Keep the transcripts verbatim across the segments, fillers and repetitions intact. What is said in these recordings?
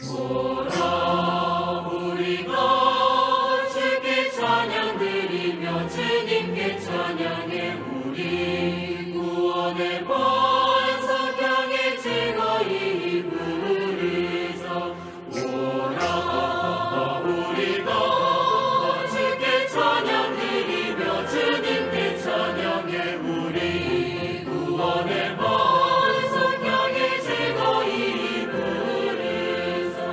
오라 우리가 주께 찬양드리며 주님께 찬양해. 우리 구원의 반석 향해 주의 이름을 부르자. 오라 우리가 주께 찬양드리며 주님께 찬양해. 우리 구원의 반석 향해 주의 이름을 부르자.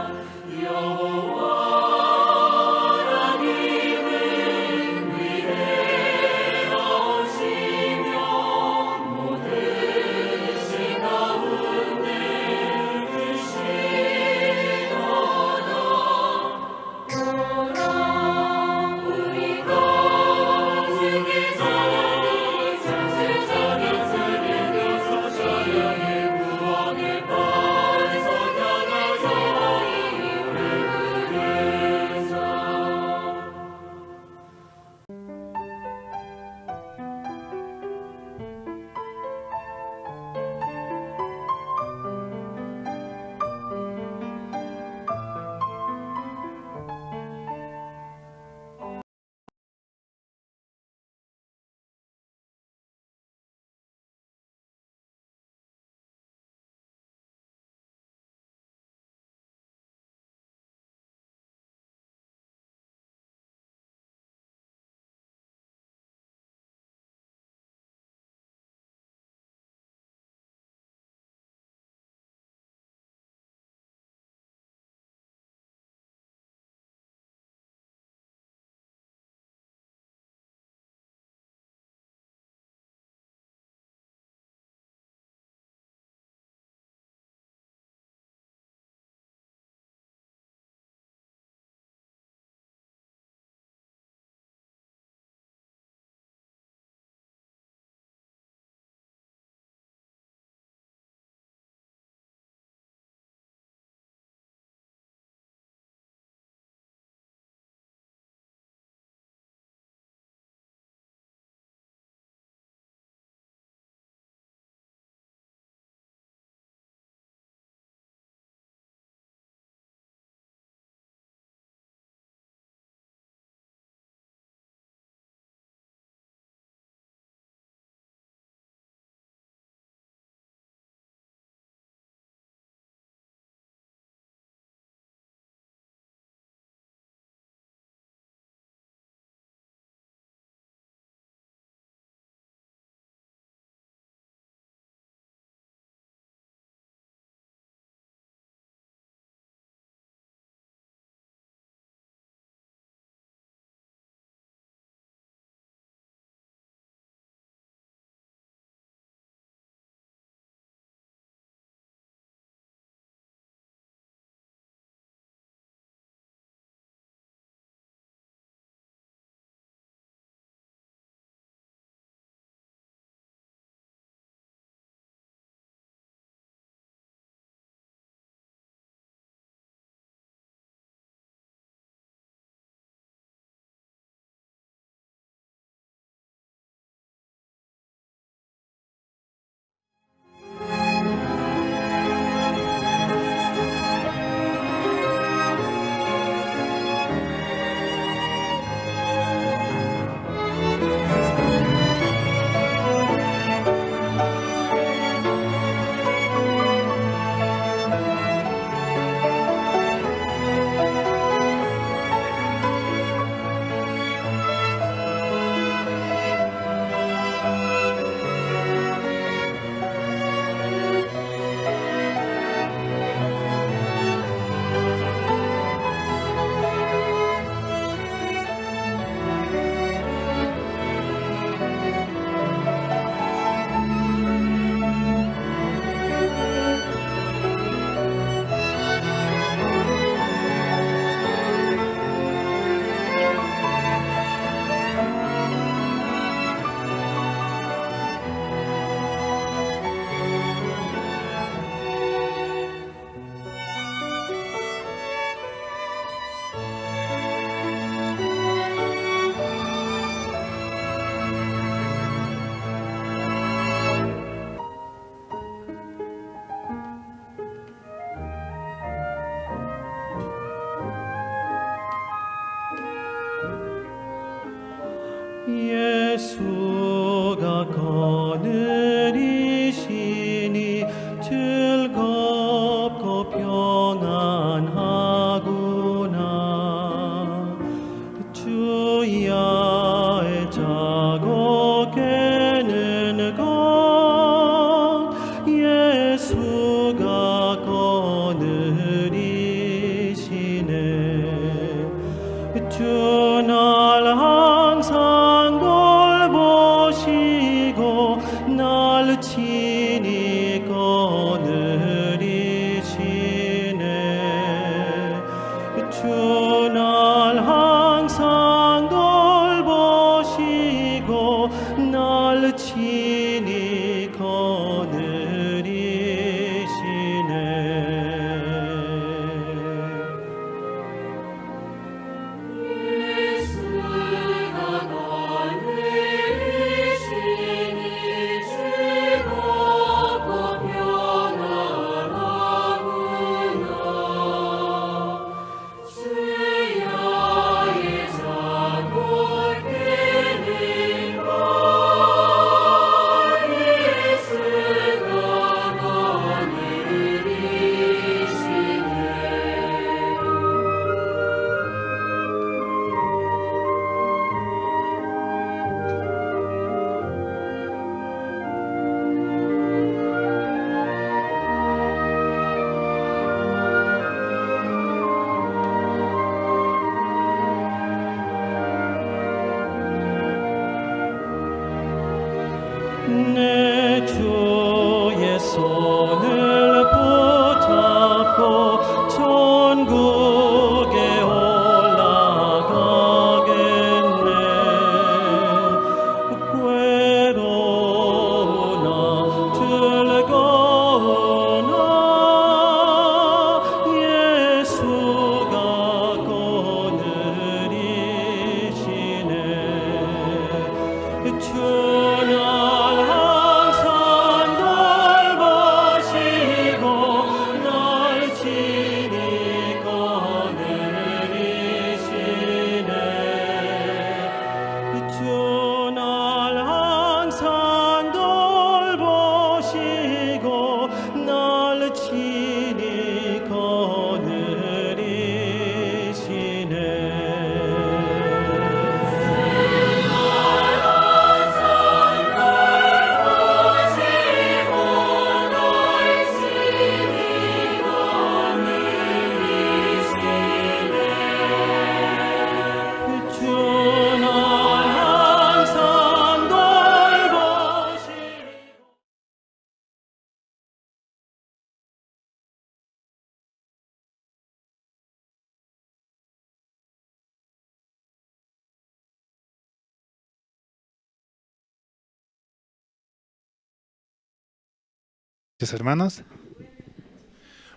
Hermanos,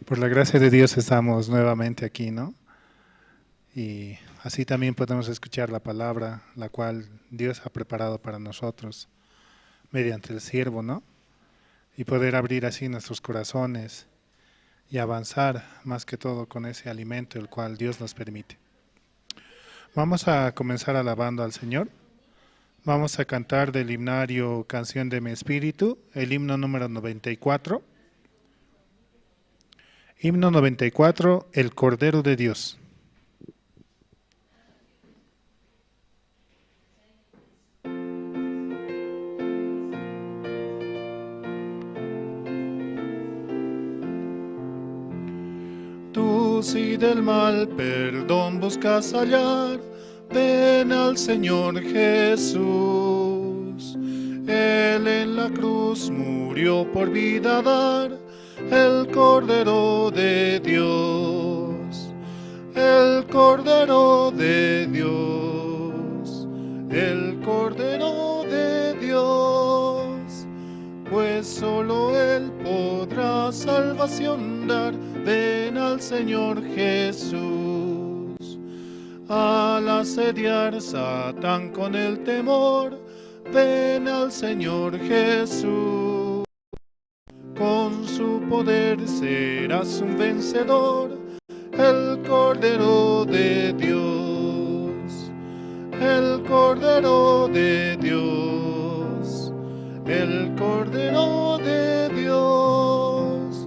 por la gracia de Dios estamos nuevamente aquí, ¿no? Y así también podemos escuchar la palabra, la cual Dios ha preparado para nosotros mediante el siervo, ¿no? Y poder abrir así nuestros corazones y avanzar más que todo con ese alimento el cual Dios nos permite. Vamos a comenzar alabando al Señor. Vamos a cantar del himnario Canción de mi Espíritu, el himno número noventa y cuatro. Himno noventa y cuatro, El Cordero de Dios. Tú si del mal perdón buscas hallar, ven al Señor Jesús. Él en la cruz murió por vida dar, el Cordero de Dios, el Cordero de Dios, el Cordero de Dios, pues solo Él podrá salvación dar. Ven al Señor Jesús, al asediar Satán con el temor, ven al Señor Jesús. Con su poder serás un vencedor, el Cordero de Dios, el Cordero de Dios, el Cordero de Dios,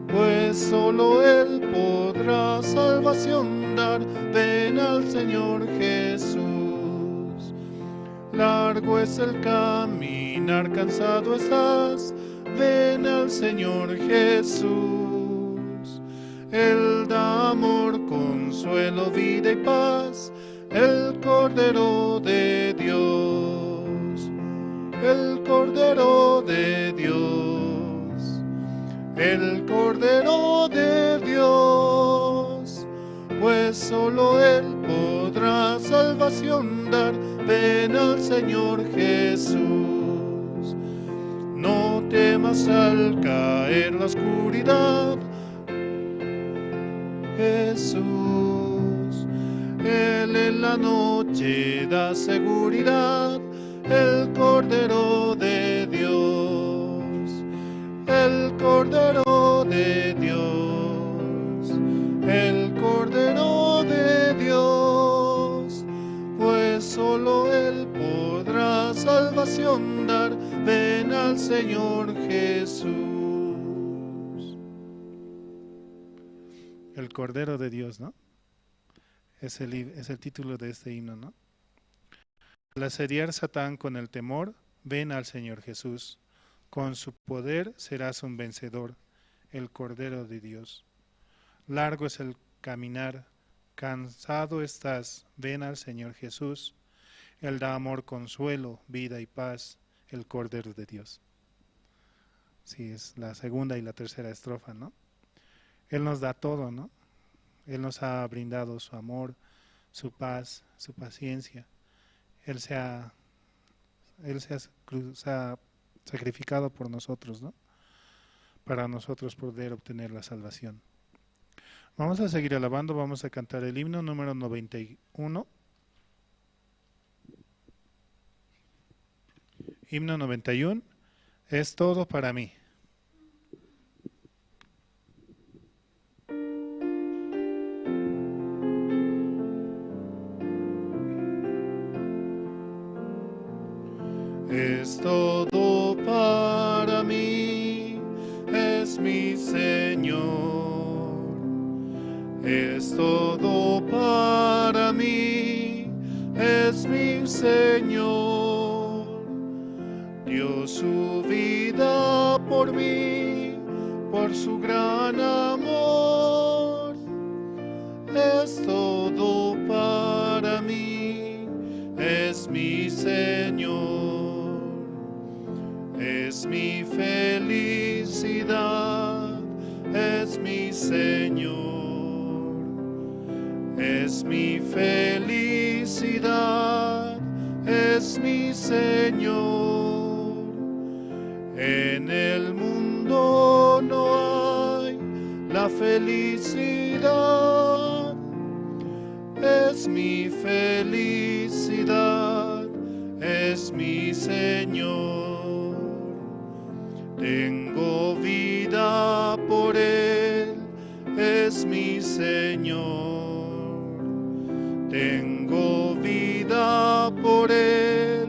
pues solo Él podrá salvación dar. Ven al Señor Jesús. Largo es el caminar, cansado estás, ven al Señor Jesús. Él da amor, consuelo, vida y paz, el Cordero de Dios, el Cordero de Dios, el Cordero de Dios, pues solo Él podrá salvación dar. Ven al Señor Jesús. No temas al caer la oscuridad. Jesús, Él en la noche da seguridad. El Cordero de Dios, el Cordero de Dios, el Cordero de Dios, pues solo Él podrá salvación dar. Ven al Señor Jesús. El Cordero de Dios, ¿no? Es el, es el título de este himno, ¿no? Al asediar Satán con el temor, ven al Señor Jesús. Con su poder serás un vencedor, el Cordero de Dios. Largo es el caminar, cansado estás, ven al Señor Jesús. Él da amor, consuelo, vida y paz, el Cordero de Dios. Sí, es la segunda y la tercera estrofa, ¿no? Él nos da todo, ¿no? Él nos ha brindado su amor, su paz, su paciencia. Él se ha, él se ha cru-, se ha sacrificado por nosotros, ¿no? Para nosotros poder obtener la salvación. Vamos a seguir alabando, vamos a cantar el himno número noventa y uno. Himno noventa y uno, Es todo para mí. Es todo para mí, es mi Señor. Es todo para mí, es mi Señor. Dio su vida por mí, por su gran amor. Es todo para mí, es mi Señor. Es mi felicidad, es mi Señor. Es mi felicidad, es mi Señor. En el mundo felicidad, es mi felicidad, es mi Señor. Tengo vida por Él, es mi Señor. Tengo vida por Él,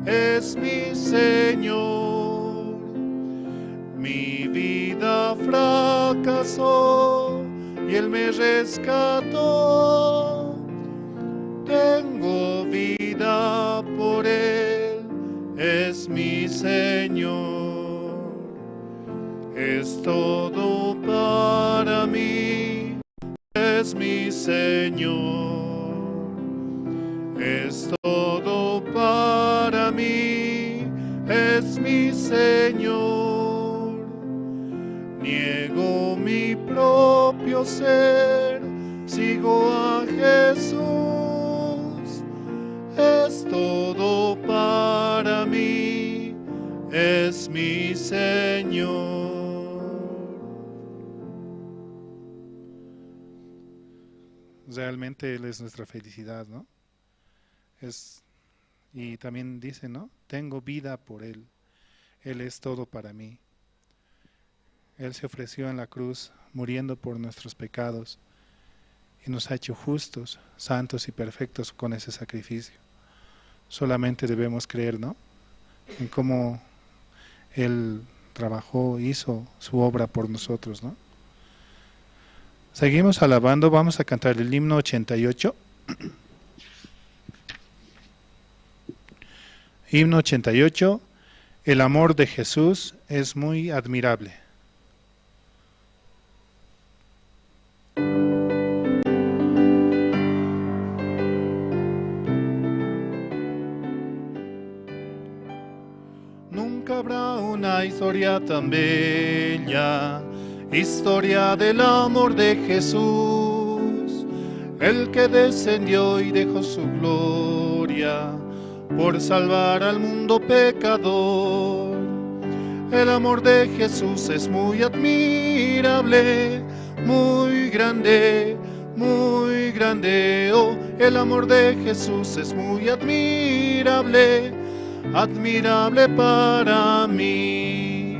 es mi Señor. Mi vida fracasó y Él me rescató. Tengo vida por Él, es mi Señor. Es todo para mí, es mi Señor. Es todo para mí, es mi Señor. Niego mi propio ser, sigo a Jesús. Es todo para mí, es mi Señor. Realmente Él es nuestra felicidad, ¿no? Es, y también dice, ¿no? Tengo vida por Él. Él es todo para mí. Él se ofreció en la cruz, muriendo por nuestros pecados, y nos ha hecho justos, santos y perfectos con ese sacrificio. Solamente debemos creer, ¿no? En cómo Él trabajó, hizo su obra por nosotros, ¿no? Seguimos alabando, vamos a cantar el himno ochenta y ocho. Himno ochenta y ocho, el amor de Jesús es muy admirable. Nunca habrá una historia tan bella, historia del amor de Jesús, el que descendió y dejó su gloria por salvar al mundo pecador. El amor de Jesús es muy admirable, muy grande, muy grande. Oh, el amor de Jesús es muy admirable, admirable para mí.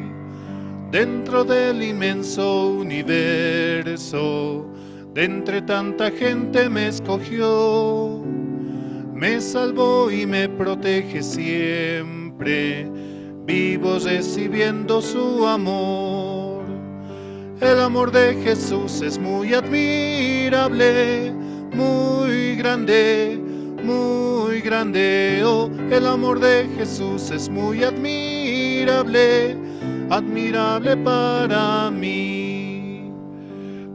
Dentro del inmenso universo, de entre tanta gente me escogió, me salvó y me protege siempre, vivo recibiendo su amor. El amor de Jesús es muy admirable, muy grande, muy grande. Oh, el amor de Jesús es muy admirable, admirable para mí.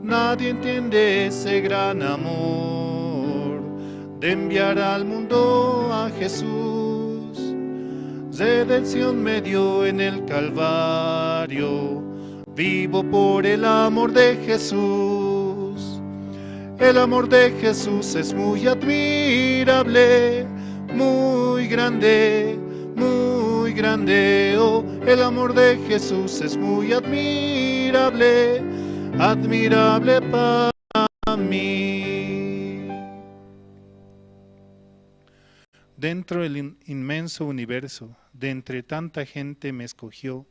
Nadie entiende ese gran amor de enviar al mundo a Jesús. Redención me dio en el Calvario, vivo por el amor de Jesús. El amor de Jesús es muy admirable, muy grande, muy grande. Oh, el amor de Jesús es muy admirable, admirable para mí. Dentro del in-, inmenso universo, de entre tanta gente me escogió,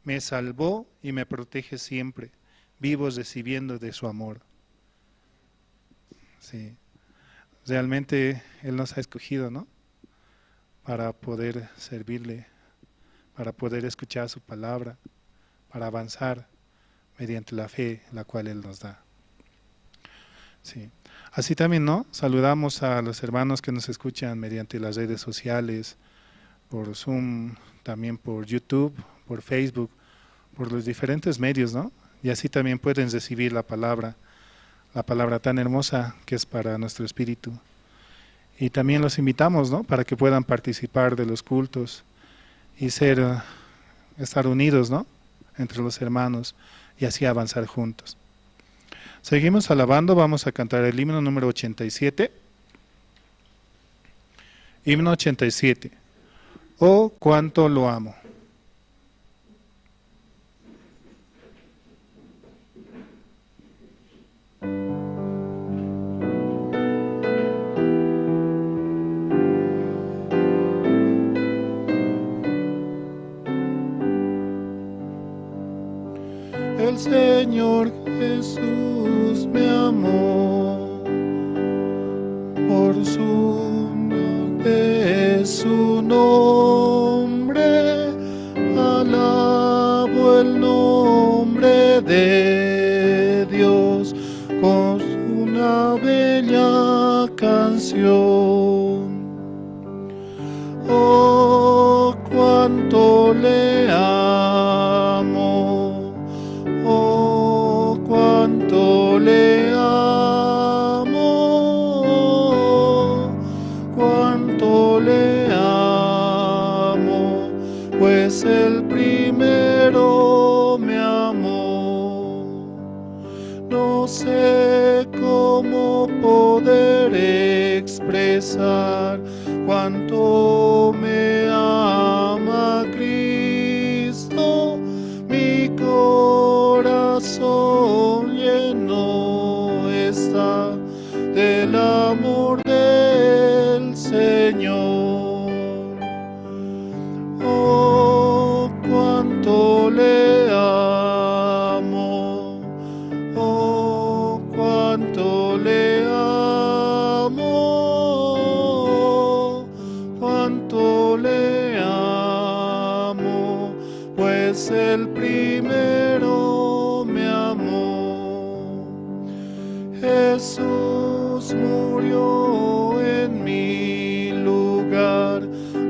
me salvó y me protege siempre, vivo recibiendo de su amor. Sí. Realmente Él nos ha escogido, ¿no? Para poder servirle, para poder escuchar su palabra, para avanzar mediante la fe la cual Él nos da. Sí. Así también, ¿no? Saludamos a los hermanos que nos escuchan mediante las redes sociales, por Zoom, también por YouTube, por Facebook, por los diferentes medios, ¿no? Y así también pueden recibir la palabra, la palabra tan hermosa que es para nuestro espíritu. Y también los invitamos, ¿no? Para que puedan participar de los cultos y ser, eh, estar unidos, ¿no? Entre los hermanos y así avanzar juntos. Seguimos alabando, vamos a cantar el himno número ochenta y siete. Himno ochenta y siete. Oh, cuánto lo amo. Señor Jesús me amó. Por su, de su nombre, alabo el nombre de Dios con una bella canción. Oh, cuánto le amo, oh, cuánto le amo, cuánto le amo, pues el primero me amó. No sé cómo poder expresar cuánto me ama Cristo, mi corazón lleno está del amor del Señor. Oh, cuánto le amo, oh, cuánto le amo, cuánto le amo, pues el primero me amó. Jesús murió en mi lugar,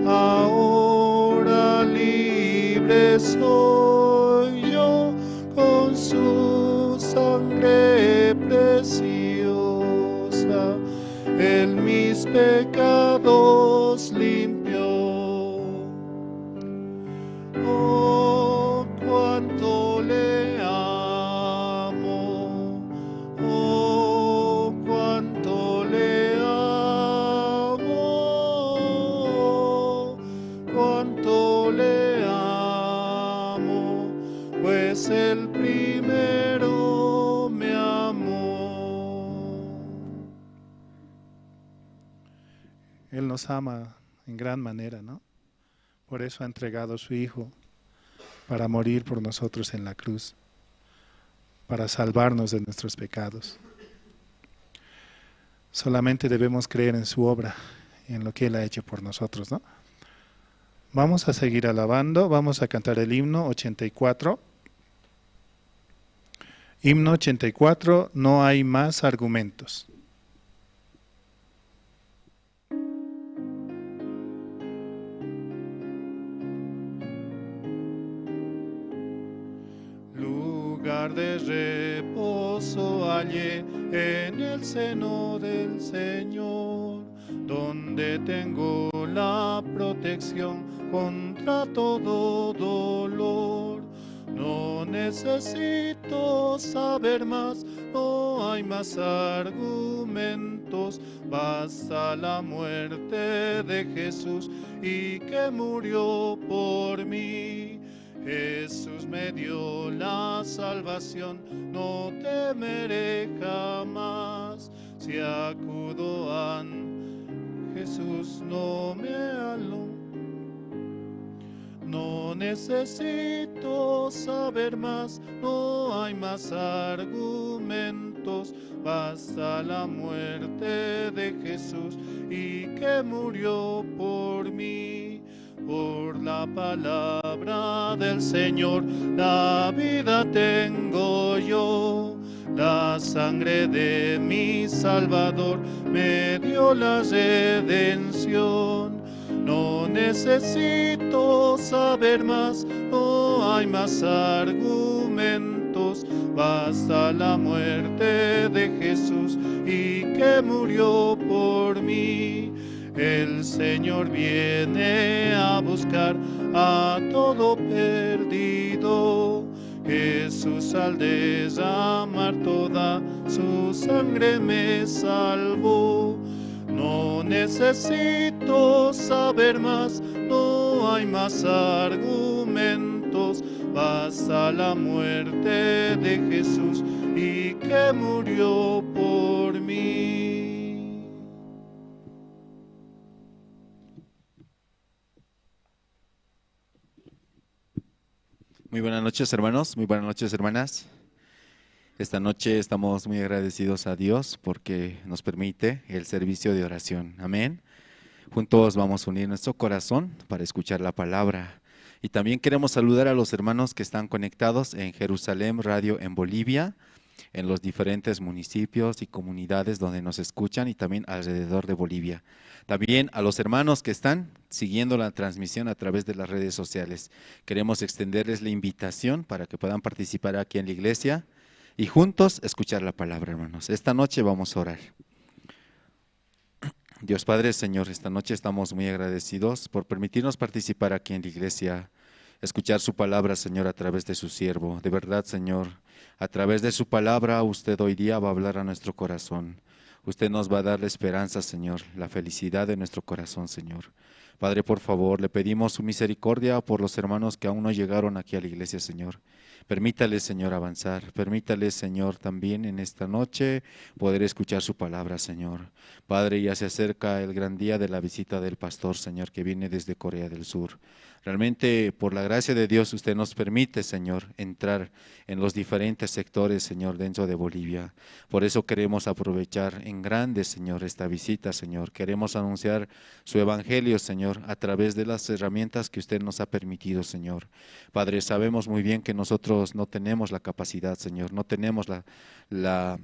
ahora libre soy yo, con su sangre preciosa, él mis pecados limpió. Oh, cuánto le amo, oh, cuánto le amo, cuánto le amo, pues el primero me amó. Él nos ama en gran manera, ¿no? Por eso ha entregado a su Hijo para morir por nosotros en la cruz, para salvarnos de nuestros pecados. Solamente debemos creer en su obra, en lo que Él ha hecho por nosotros, ¿no? Vamos a seguir alabando, vamos a cantar el himno ochenta y cuatro. Himno ochenta y cuatro, no hay más argumentos. Lugar de reposo hallé en el seno del Señor, donde tengo la protección contra todo dolor. No necesito saber más, no hay más argumentos, basta la muerte de Jesús y que murió por mí. Jesús me dio la salvación, no temeré jamás. Si acudo a Jesús, no me aló. No necesito saber más, no hay más argumentos, basta la muerte de Jesús y que murió por mí. Por la palabra del Señor, la vida tengo yo. La sangre de mi Salvador me dio la redención. No necesito saber más, no hay más argumentos. Basta la muerte de Jesús y que murió por mí. El Señor viene a buscar a todo perdido. Jesús al derramar toda su sangre me salvó. No necesito saber más, no hay más argumentos. Basta la muerte de Jesús y que murió por mí. Muy buenas noches, hermanos. Muy buenas noches, hermanas. Esta noche estamos muy agradecidos a Dios porque nos permite el servicio de oración. Amén. Juntos vamos a unir nuestro corazón para escuchar la palabra. Y también queremos saludar a los hermanos que están conectados en Jerusalén Radio en Bolivia, en los diferentes municipios y comunidades donde nos escuchan y también alrededor de Bolivia. También a los hermanos que están siguiendo la transmisión a través de las redes sociales. Queremos extenderles la invitación para que puedan participar aquí en la iglesia y juntos escuchar la palabra, hermanos. Esta noche vamos a orar. Dios Padre, Señor, esta noche estamos muy agradecidos por permitirnos participar aquí en la iglesia, escuchar su palabra, Señor, a través de su siervo. De verdad, Señor, a través de su palabra, usted hoy día va a hablar a nuestro corazón. Usted nos va a dar la esperanza, Señor, la felicidad de nuestro corazón, Señor. Padre, por favor, le pedimos su misericordia por los hermanos que aún no llegaron aquí a la iglesia, Señor. Permítale, Señor, avanzar. Permítale, Señor, también en esta noche poder escuchar su palabra, Señor. Padre, ya se acerca el gran día de la visita del pastor, Señor, que viene desde Corea del Sur. Realmente, por la gracia de Dios, usted nos permite, Señor, entrar en los diferentes sectores, Señor, dentro de Bolivia. Por eso queremos aprovechar en grande, Señor, esta visita, Señor. Queremos anunciar su evangelio, Señor, a través de las herramientas que usted nos ha permitido, Señor. Padre, sabemos muy bien que nosotros no tenemos la capacidad, Señor, no tenemos la, la,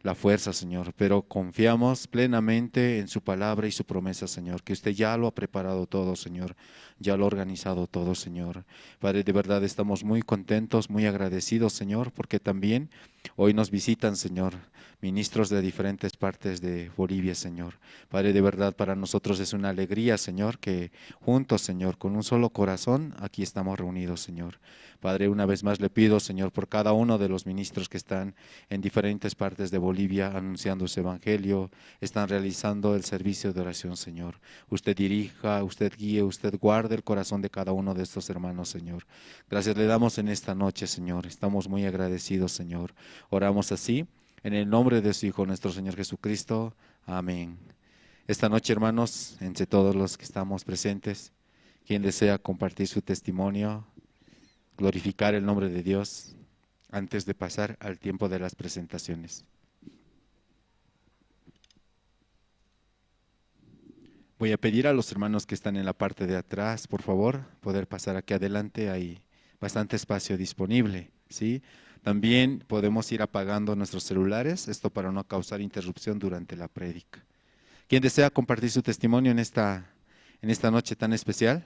la fuerza, Señor, pero confiamos plenamente en su palabra y su promesa, Señor, que usted ya lo ha preparado todo, Señor, ya lo ha organizado todo, Señor. Padre, de verdad estamos muy contentos, muy agradecidos, Señor, porque también hoy nos visitan, Señor, ministros de diferentes partes de Bolivia, Señor. Padre, de verdad para nosotros es una alegría, Señor, que juntos, Señor, con un solo corazón, aquí estamos reunidos, Señor. Padre, una vez más le pido, Señor, por cada uno de los ministros que están en diferentes partes de Bolivia anunciando su evangelio, están realizando el servicio de oración, Señor. Usted dirija, usted guíe, usted guarde el corazón de cada uno de estos hermanos, Señor. Gracias le damos en esta noche, Señor. Estamos muy agradecidos, Señor. Oramos así en el nombre de su Hijo, nuestro Señor Jesucristo. Amén. Esta noche, hermanos, entre todos los que estamos presentes, quien desea compartir su testimonio, glorificar el nombre de Dios antes de pasar al tiempo de las presentaciones. Voy a pedir a los hermanos que están en la parte de atrás, por favor, poder pasar aquí adelante. Hay bastante espacio disponible, ¿sí? También podemos ir apagando nuestros celulares, esto para no causar interrupción durante la prédica. ¿Quién desea compartir su testimonio en esta, en esta noche tan especial?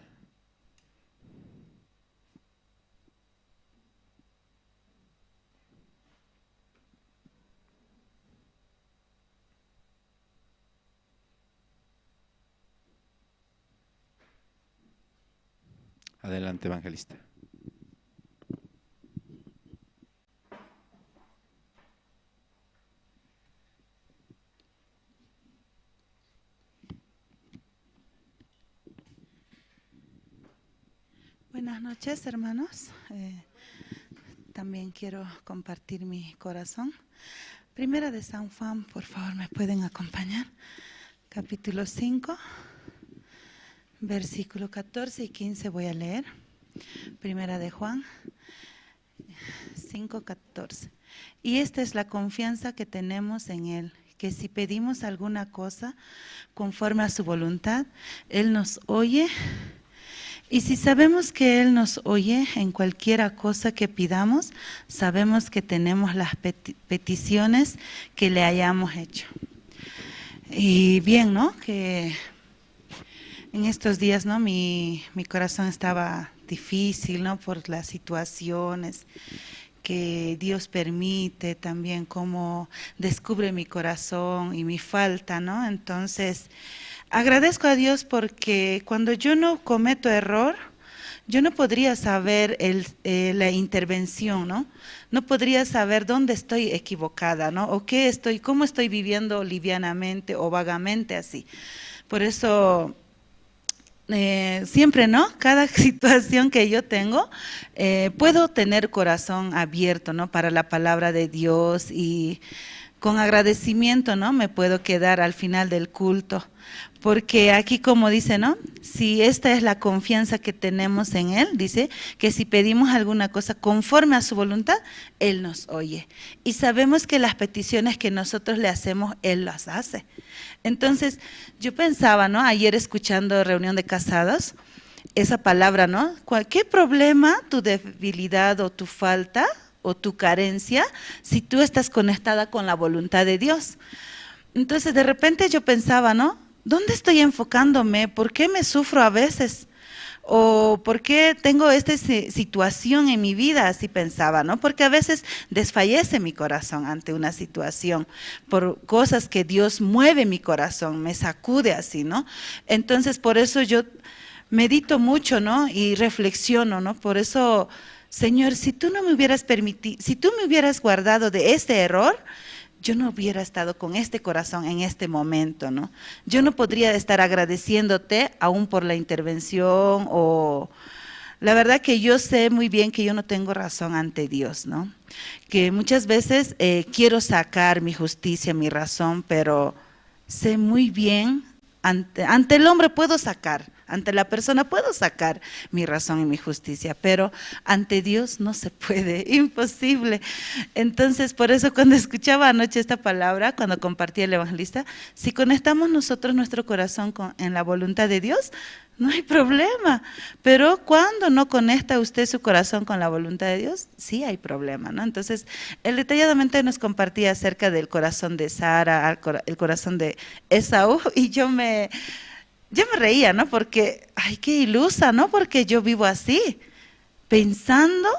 Adelante, evangelista. Buenas noches, hermanos. Eh, también quiero compartir mi corazón. Primera de San Juan, por favor, ¿me pueden acompañar? Capítulo cinco, versículo catorce y quince voy a leer. Primera de Juan cinco catorce. Y esta es la confianza que tenemos en Él, que si pedimos alguna cosa conforme a su voluntad, Él nos oye. Y si sabemos que Él nos oye en cualquiera cosa que pidamos, sabemos que tenemos las peti-, peticiones que le hayamos hecho. Y bien, ¿no? Que en estos días, ¿no? Mi, mi corazón estaba difícil, ¿no? Por las situaciones que Dios permite, también cómo descubre mi corazón y mi falta, ¿no? Entonces, agradezco a Dios porque cuando yo no cometo error, yo no podría saber el, eh, la intervención, ¿no? No podría saber dónde estoy equivocada, ¿no? O qué estoy, cómo estoy viviendo livianamente o vagamente así. Por eso, eh, siempre, ¿no? Cada situación que yo tengo, eh, puedo tener corazón abierto, ¿no? Para la palabra de Dios y Con agradecimiento, ¿no? Me puedo quedar al final del culto. Porque aquí, como dice, ¿no? Si esta es la confianza que tenemos en Él, dice que si pedimos alguna cosa conforme a su voluntad, Él nos oye. Y sabemos que las peticiones que nosotros le hacemos, Él las hace. Entonces, yo pensaba, ¿no? Ayer escuchando reunión de casados, esa palabra, ¿no? Cualquier problema, tu debilidad o tu falta o tu carencia, si tú estás conectada con la voluntad de Dios. Entonces, de repente yo pensaba, ¿no? ¿Dónde estoy enfocándome? ¿Por qué me sufro a veces? ¿O por qué tengo esta si- situación en mi vida? Así pensaba, ¿no? Porque a veces desfallece mi corazón ante una situación, por cosas que Dios mueve mi corazón, me sacude así, ¿no? Entonces, por eso yo medito mucho, ¿no? Y reflexiono, ¿no? Por eso, Señor, si tú no me hubieras permitido, si tú me hubieras guardado de este error, yo no hubiera estado con este corazón en este momento, ¿no? Yo no podría estar agradeciéndote aún por la intervención o... La verdad que yo sé muy bien que yo no tengo razón ante Dios, ¿no? Que muchas veces eh, quiero sacar mi justicia, mi razón, pero sé muy bien, ante, ante el hombre puedo sacar, ante la persona puedo sacar mi razón y mi justicia, pero ante Dios no se puede, imposible. Entonces, por eso cuando escuchaba anoche esta palabra, cuando compartía el evangelista, si conectamos nosotros nuestro corazón con, en la voluntad de Dios, no hay problema. Pero cuando no conecta usted su corazón con la voluntad de Dios, sí hay problema, ¿no? Entonces, él detalladamente nos compartía acerca del corazón de Sara, al cora- el corazón de Esaú, y yo me, yo me reía, ¿no? Porque, ay, qué ilusa, ¿no? Porque yo vivo así, pensando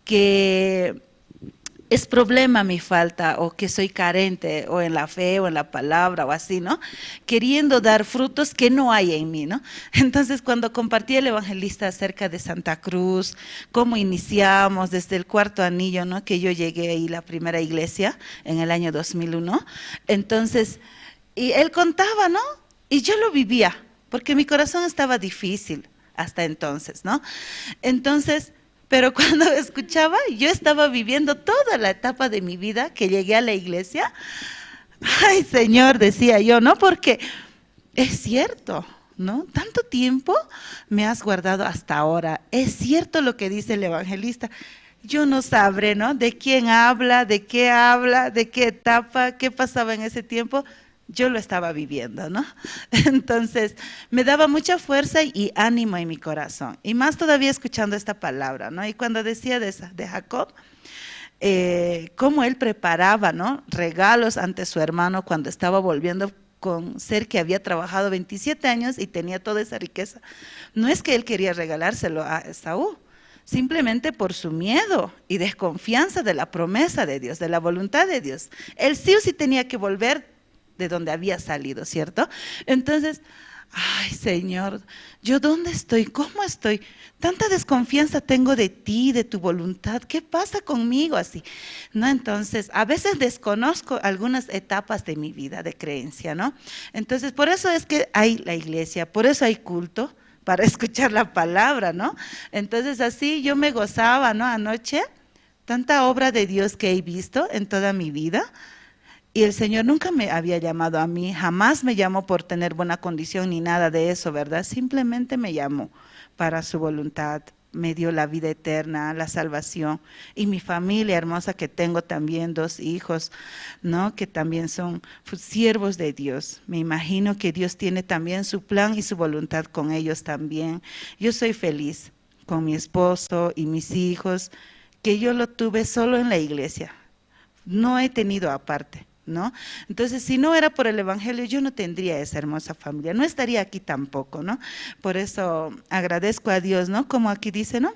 que es problema mi falta o que soy carente o en la fe o en la palabra o así, ¿no? Queriendo dar frutos que no hay en mí, ¿no? Entonces, cuando compartí el evangelista acerca de Santa Cruz, cómo iniciamos desde el cuarto anillo, ¿no? Que yo llegué ahí la primera iglesia en el año dos mil uno. Entonces, y él contaba, ¿no? Y yo lo vivía, porque mi corazón estaba difícil hasta entonces, ¿no? Entonces, pero cuando escuchaba, yo estaba viviendo toda la etapa de mi vida que llegué a la iglesia. Ay, Señor, decía yo, ¿no? Porque es cierto, ¿no? Tanto tiempo me has guardado hasta ahora. Es cierto lo que dice el evangelista. Yo no sabré, ¿no? De quién habla, de qué habla, de qué etapa, qué pasaba en ese tiempo. Yo lo estaba viviendo, ¿no? Entonces, me daba mucha fuerza y ánimo en mi corazón. Y más todavía escuchando esta palabra, ¿no? Y cuando decía de, esa- de Jacob, eh, cómo él preparaba, ¿no? Regalos ante su hermano cuando estaba volviendo con ser que había trabajado veintisiete años y tenía toda esa riqueza. No es que él quería regalárselo a Esaú, simplemente por su miedo y desconfianza de la promesa de Dios, de la voluntad de Dios. Él sí o sí tenía que volver de donde había salido, ¿cierto? Entonces, ay, Señor, ¿yo dónde estoy? ¿Cómo estoy? Tanta desconfianza tengo de ti, de tu voluntad. ¿Qué pasa conmigo así? ¿No? Entonces, a veces desconozco algunas etapas de mi vida de creencia, ¿no? Entonces, por eso es que hay la iglesia, por eso hay culto, para escuchar la palabra, ¿no? Entonces, así yo me gozaba, ¿no? Anoche, tanta obra de Dios que he visto en toda mi vida. Y el Señor nunca me había llamado a mí, jamás me llamó por tener buena condición ni nada de eso, ¿verdad? Simplemente me llamó para su voluntad, me dio la vida eterna, la salvación. Y mi familia hermosa que tengo también, dos hijos, ¿no? Que también son fu- siervos de Dios. Me imagino que Dios tiene también su plan y su voluntad con ellos también. Yo soy feliz con mi esposo y mis hijos, que yo lo tuve solo en la iglesia. No he tenido aparte, ¿no? Entonces, si no era por el evangelio, yo no tendría esa hermosa familia, no estaría aquí tampoco, ¿no? Por eso agradezco a Dios, ¿no? Como aquí dice, ¿no?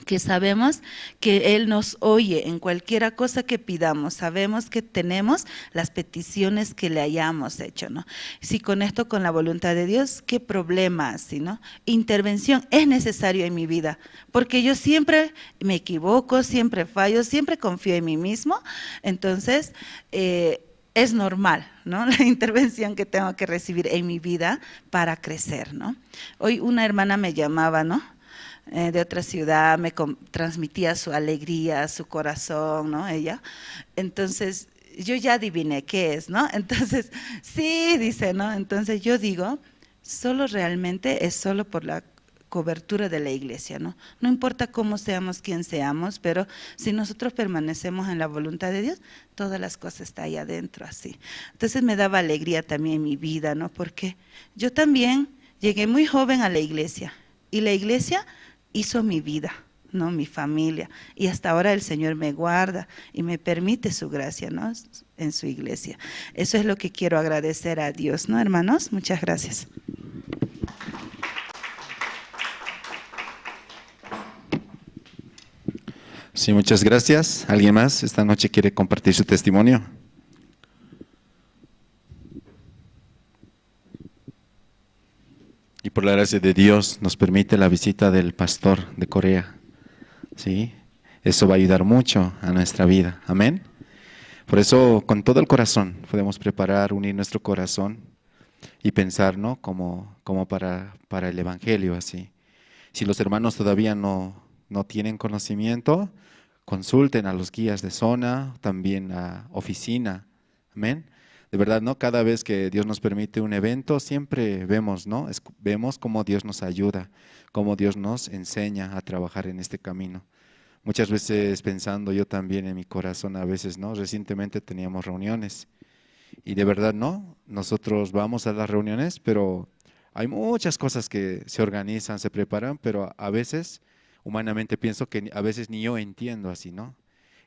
Que sabemos que Él nos oye en cualquiera cosa que pidamos, sabemos que tenemos las peticiones que le hayamos hecho, ¿no? Si conecto con la voluntad de Dios, ¿qué problema? Si no, intervención es necesario en mi vida, porque yo siempre me equivoco, siempre fallo, siempre confío en mí mismo, entonces eh, es normal, ¿no? La intervención que tengo que recibir en mi vida para crecer, ¿no? Hoy una hermana me llamaba, ¿no? Eh, de otra ciudad, me com- transmitía su alegría, su corazón, ¿no? Ella. Entonces, yo ya adiviné qué es, ¿no? Entonces, sí, dice, ¿no? Entonces yo digo, solo realmente es solo por la cobertura de la iglesia, ¿no? No importa cómo seamos, quién seamos, pero si nosotros permanecemos en la voluntad de Dios, todas las cosas están ahí adentro, así. Entonces me daba alegría también en mi vida, ¿no? Porque yo también llegué muy joven a la iglesia y la iglesia hizo mi vida, ¿no? Mi familia. Y hasta ahora el Señor me guarda y me permite su gracia, ¿no? En su iglesia. Eso es lo que quiero agradecer a Dios, ¿no, hermanos? Muchas gracias. Sí, muchas gracias. ¿Alguien más esta noche quiere compartir su testimonio? Y por la gracia de Dios nos permite la visita del pastor de Corea. ¿Sí? Eso va a ayudar mucho a nuestra vida. Amén. Por eso, con todo el corazón, podemos preparar, unir nuestro corazón y pensar, ¿no? Como, como para, para el evangelio, así. Si los hermanos todavía no, no tienen conocimiento, consulten a los guías de zona, también a oficina. Amén. De verdad, ¿no? Cada vez que Dios nos permite un evento, siempre vemos, ¿no? Es- vemos cómo Dios nos ayuda, cómo Dios nos enseña a trabajar en este camino. Muchas veces pensando yo también en mi corazón, a veces, ¿no? Recientemente teníamos reuniones y de verdad, ¿no? Nosotros vamos a las reuniones, pero hay muchas cosas que se organizan, se preparan, pero a veces, humanamente pienso que a veces ni yo entiendo así, ¿no?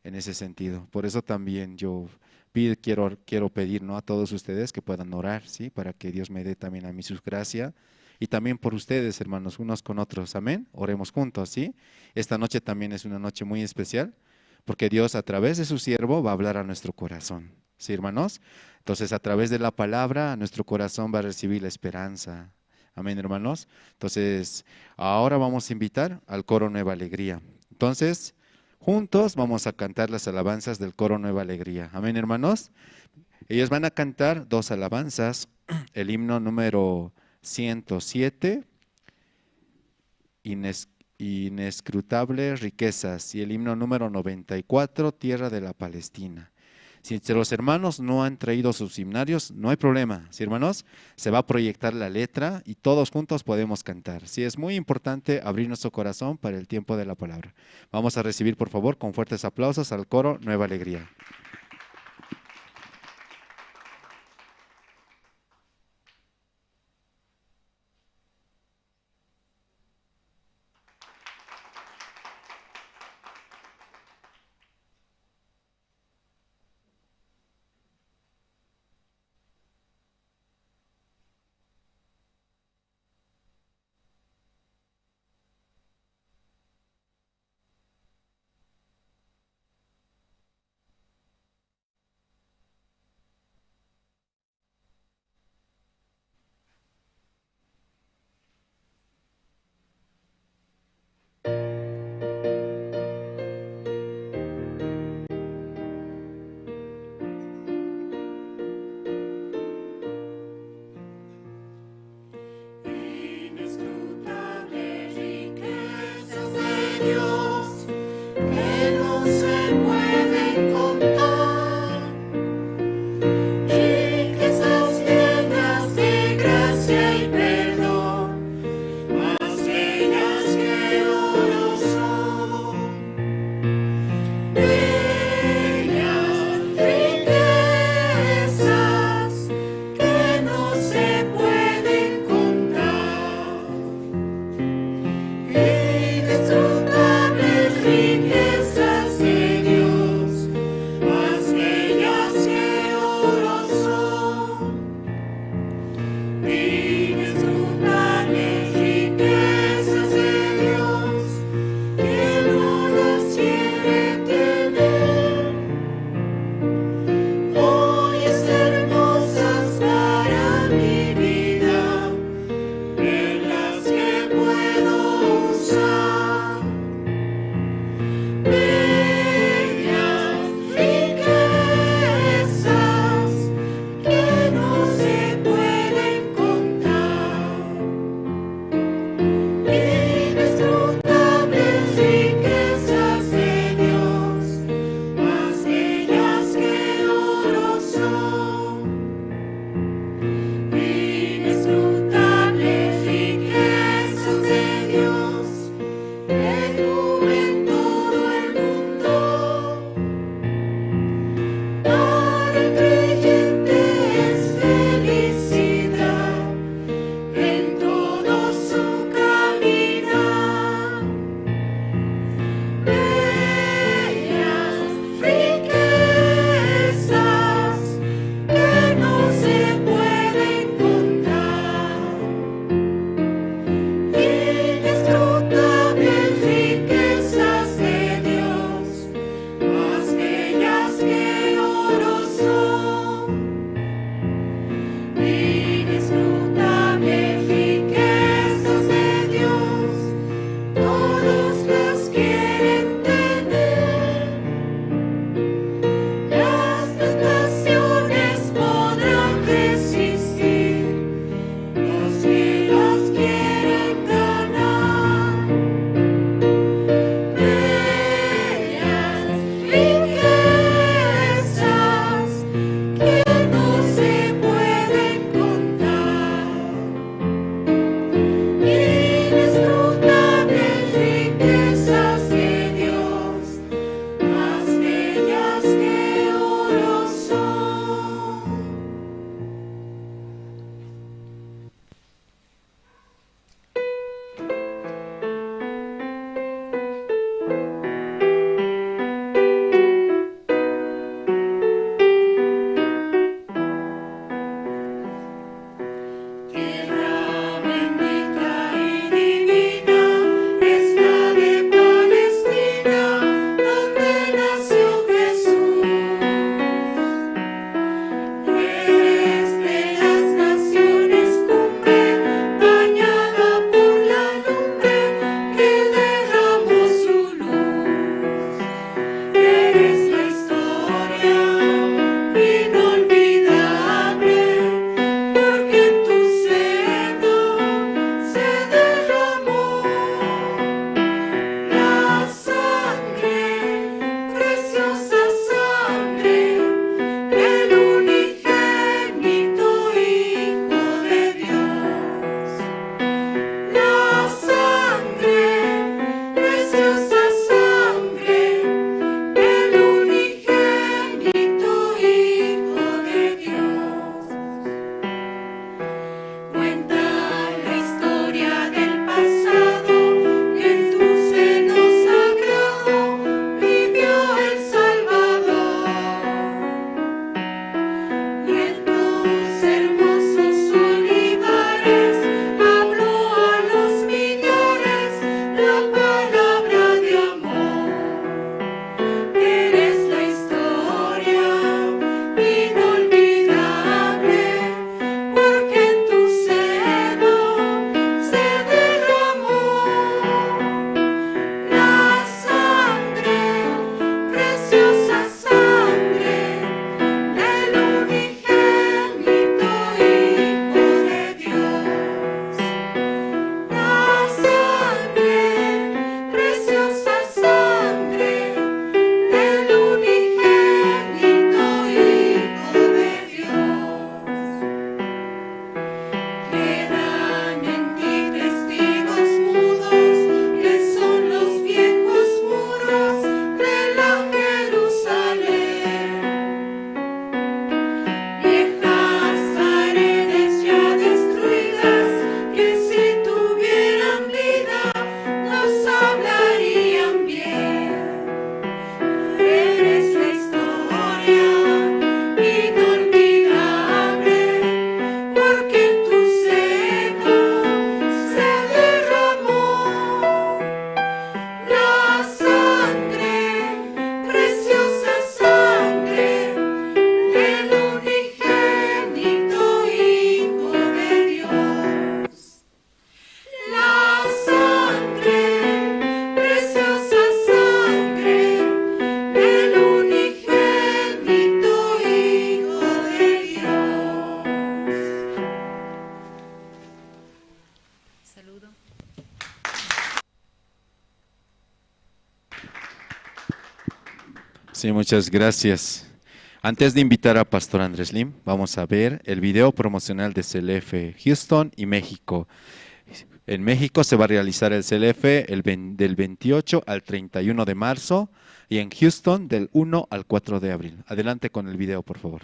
En ese sentido. Por eso también yo pido, quiero, quiero pedir, ¿no? A todos ustedes que puedan orar, ¿sí? Para que Dios me dé también a mí su gracia y también por ustedes, hermanos, unos con otros. Amén. Oremos juntos, ¿sí? Esta noche también es una noche muy especial porque Dios a través de su siervo va a hablar a nuestro corazón. ¿Sí, hermanos? Entonces, a través de la palabra, nuestro corazón va a recibir la esperanza. Amén, hermanos. Entonces, ahora vamos a invitar al coro Nueva Alegría. Entonces, juntos vamos a cantar las alabanzas del coro Nueva Alegría. Amén, hermanos. Ellos van a cantar dos alabanzas, el himno número ciento siete, Ines- Inescrutables Riquezas, y el himno número noventa y cuatro, Tierra de la Palestina. Si los hermanos no han traído sus himnarios, no hay problema. Si, hermanos, se va a proyectar la letra y todos juntos podemos cantar. Sí, es muy importante abrir nuestro corazón para el tiempo de la palabra. Vamos a recibir, por favor, con fuertes aplausos al coro Nueva Alegría. Sí, muchas gracias. Antes de invitar a Pastor Andrés Lim, vamos a ver el video promocional de C L F Houston y México. En México se va a realizar el C L F el vein-, del veintiocho al treinta y uno de marzo y en Houston del uno al cuatro de abril. Adelante con el video, por favor.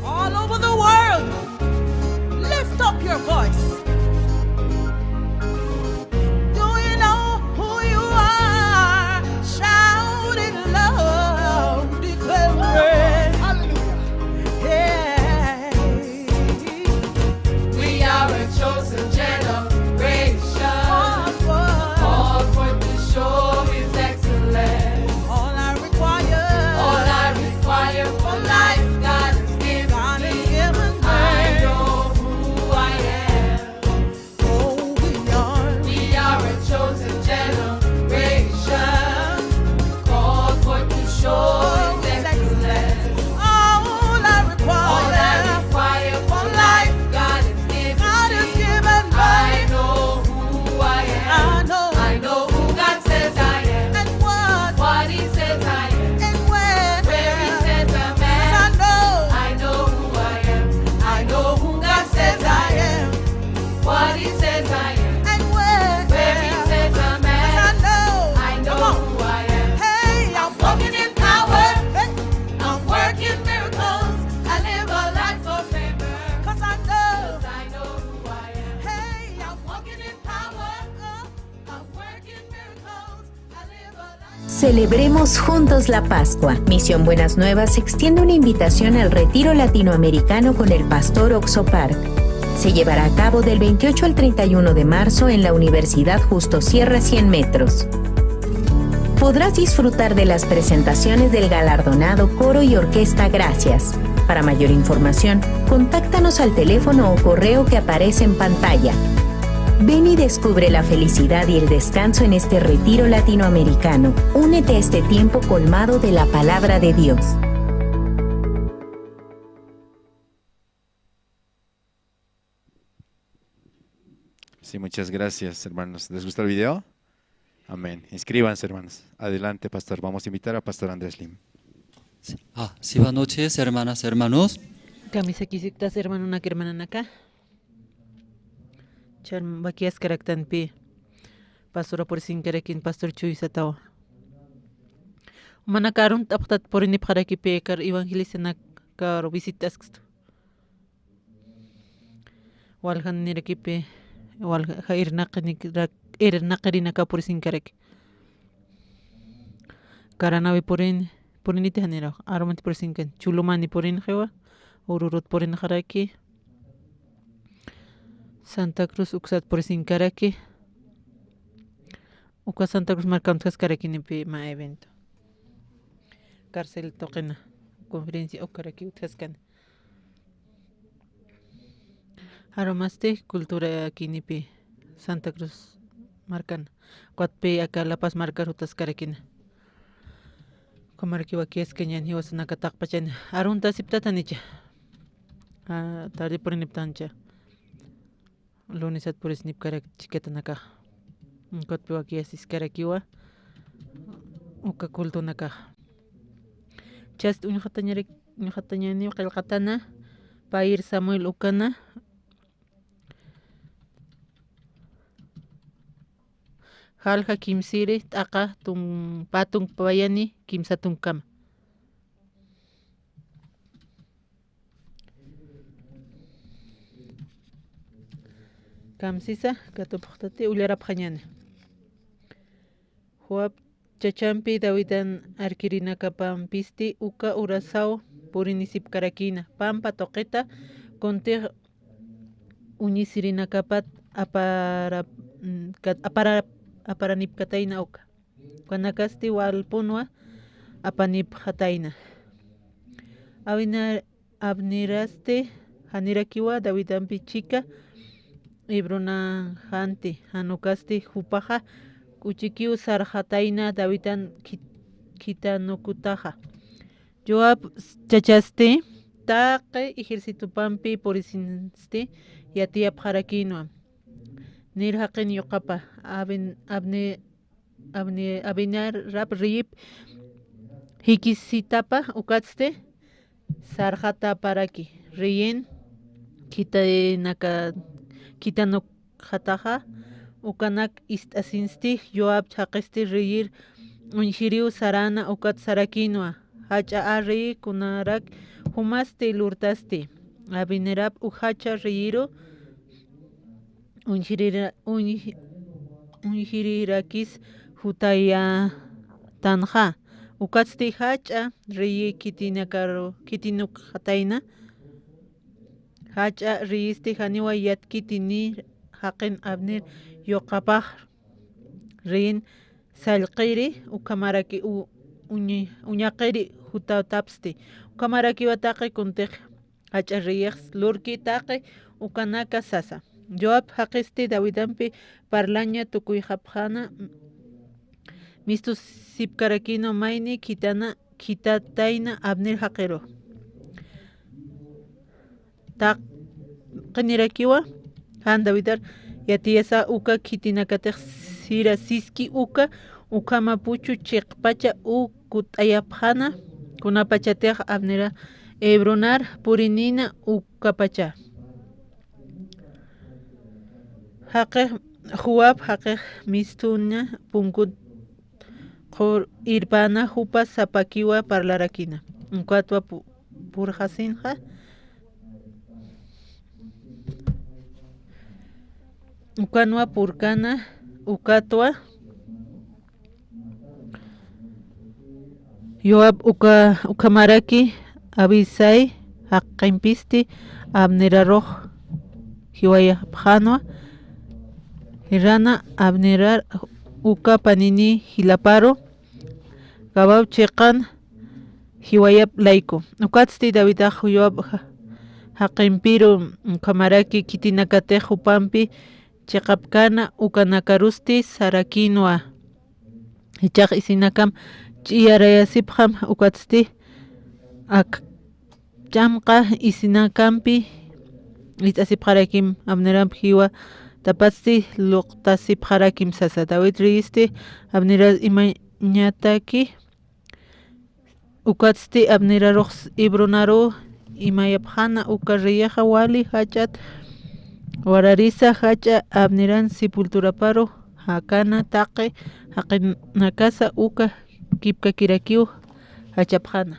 All over the world, lift up your voice. Do you know who you are? Shout it loud, declare it. Hallelujah. Yeah. We are a chosen generation, called forth to show His excellence. All I require, all I require for life, God has given me. I know who I am. Oh, we are, we are a chosen generation, called forth to show His excellence. All I require, all I require for life, God has given, God has given me. I know who I am. I know, I know who God says I am. And what, what He says I am. And where, where He says I'm at. I know, I know who I am. I know who God says I am. What He says I am. And where, where He says I'm at. I know, I know who I am. Hey, I'm walking in power. Hey, I'm working miracles. I live a life of favor. 'Cause I know, 'cause I know who I am. Hey, I'm walking in power. I'm working miracles. Celebremos juntos la Pascua. Misión Buenas Nuevas extiende una invitación al retiro latinoamericano con el pastor Oxo Park. Se llevará a cabo del veintiocho al treinta y uno de marzo en la Universidad Justo Sierra cien metros. Podrás disfrutar de las presentaciones del galardonado coro y orquesta Gracias. Para mayor información, contáctanos al teléfono o correo que aparece en pantalla. Ven y descubre la felicidad y el descanso en este retiro latinoamericano. Únete a este tiempo colmado de la palabra de Dios. Sí, muchas gracias, hermanos. ¿Les gustó el video? Amén. Inscríbanse, hermanos. Adelante, pastor. Vamos a invitar a pastor Andrés Lim. Sí. Ah, sí, buenas noches, hermanas, hermanos. Kamisakisiktas, hermano, nak hermana naka. Char, bakias karaktan pi. pastora purisinkarakini, pastor Chuy satawa. Jumanaka arunt'apxtat purinipxarakipi, kar evangelistanakaru visitaskstu. Waljanirakipi, walja, irnaqinik-, irnaqirinaka purisinkaraki. Karanawi purini, puriniti janiraw, arumanti purisinkan. Chulumani purinxiwa, Ururut purinxaraki. Santa Cruz uksat purisinkaraki. Uka Santa Cruz markan utjaskarakinipi mä evento. Cárcel tuqina conferencia ukaraki utjaskani. Arumasti culturakinipi Santa Cruz markan. Ukatpi aka La Paz markar jutaskarakina. Ukhamaraki wakiyaskañäni jiwasanaka taqpachani. Aruntasiptatanicha. Ah, tarde puriniptancha. Lunesat purisnipkarak chikatanakax. Ukatpi wakiyasiskarakiwa uka cultonakax. Chast uñxatañarik-, uñxatañäniw qillqatana, Pair Samuel ukana, jalja kimsiri, t'aqa tun-, pä tunka payani kimsa tunkama. Kamsisa, katupxtati, ullarapxañäni. Joab chachampi Davidan arkirinakapampisti uka urasaw purinisipkarakina, pampa tuqita kuntix uñisirinakapat apara-, mm, kat-, apara-, aparanipkatayna uka. Ukanakasti walpunwa apanipxatayna. Abina-, Abnerasti janirakiwa Davidampi chika Hebronan janti, jan ukasti jupaxa k'uchikiw sarxatayna Davidan khit-, khitanukutaxa. Joab chachasti taqi ejercitopampi purisinsti yatiyapxarakinwa. Ner jaqin yuqapa, Abin-, Abne-, Abne-, Abinarap reyip jikisitapa ukatsti sarxataparaki. Reyin khitanaka-, khitanukxataxa, ukanak ist'asinsti, Joab jaqisti reyir uñjiriw sarana ukat sarakinwa. Jach'a a rey kunarak jumasti lurtasti. Abinarap ujacha reyiru uñjirira-, uñj-, uñjirirakis jutayatanxa. Ukatsti jach'a reyi khitinakaru, khitinukxatayna. Jach'a reyisti janiwa yatkiti ni jaqin Abner yuqapax reyin sallqiri, ukhamaraki u-, uñi-, uñaqiri jutatapsti. Ukhamarakiwa taqi kuntix jach'a reyix lurki taqi ukanaka sasa. Joab jaqisti Davidampi parlaña tukuyxapxana, mistusipkarakina mayni khitana, khitatayna Abner jaqiru. Taqinirakiwa, jan Davidar yatiyasa uka khitinakatix sira siski uka, ukhamapuchu chiqpacha u kut'ayapxana, kunapachatix Abnera Hebronar purinina ukapacha. Jaqix Joab, jaqix mistuna punkut qhur irpana jupa sapakiwa parlarakina. Ukatwa pu-, purxasinxa. Ukanwa purkana, ukatwa Joab uka, ukhamaraki Abisai jaqimpisti Abnerarux jiwayapxanwa. Jirana Abnerar uka panini jilaparu, kabaw chiqan jiwayap layku. Ukatsti Davidax Joab ja-, jaqimpiru ukhamaraki khitinakatix jupampi chiqapkana, ukanakarusti sarakinwa. Jichhax isinakam ch'iyarayasipxam, ukatsti ak ch'amqa isinakampi ist'asipxarakim, Abneramp jiwa tapatsti luqtasipxarakim sasa. David reyisti Abnerar imañataki, ukatsti Abnerarux Hebronaru imayapxana, uka reyixa wali jach'at wararisa jach'a Abneran sepulturaparu Jakana taqi jaqinakasa uka kipkakirakiw jachapxana.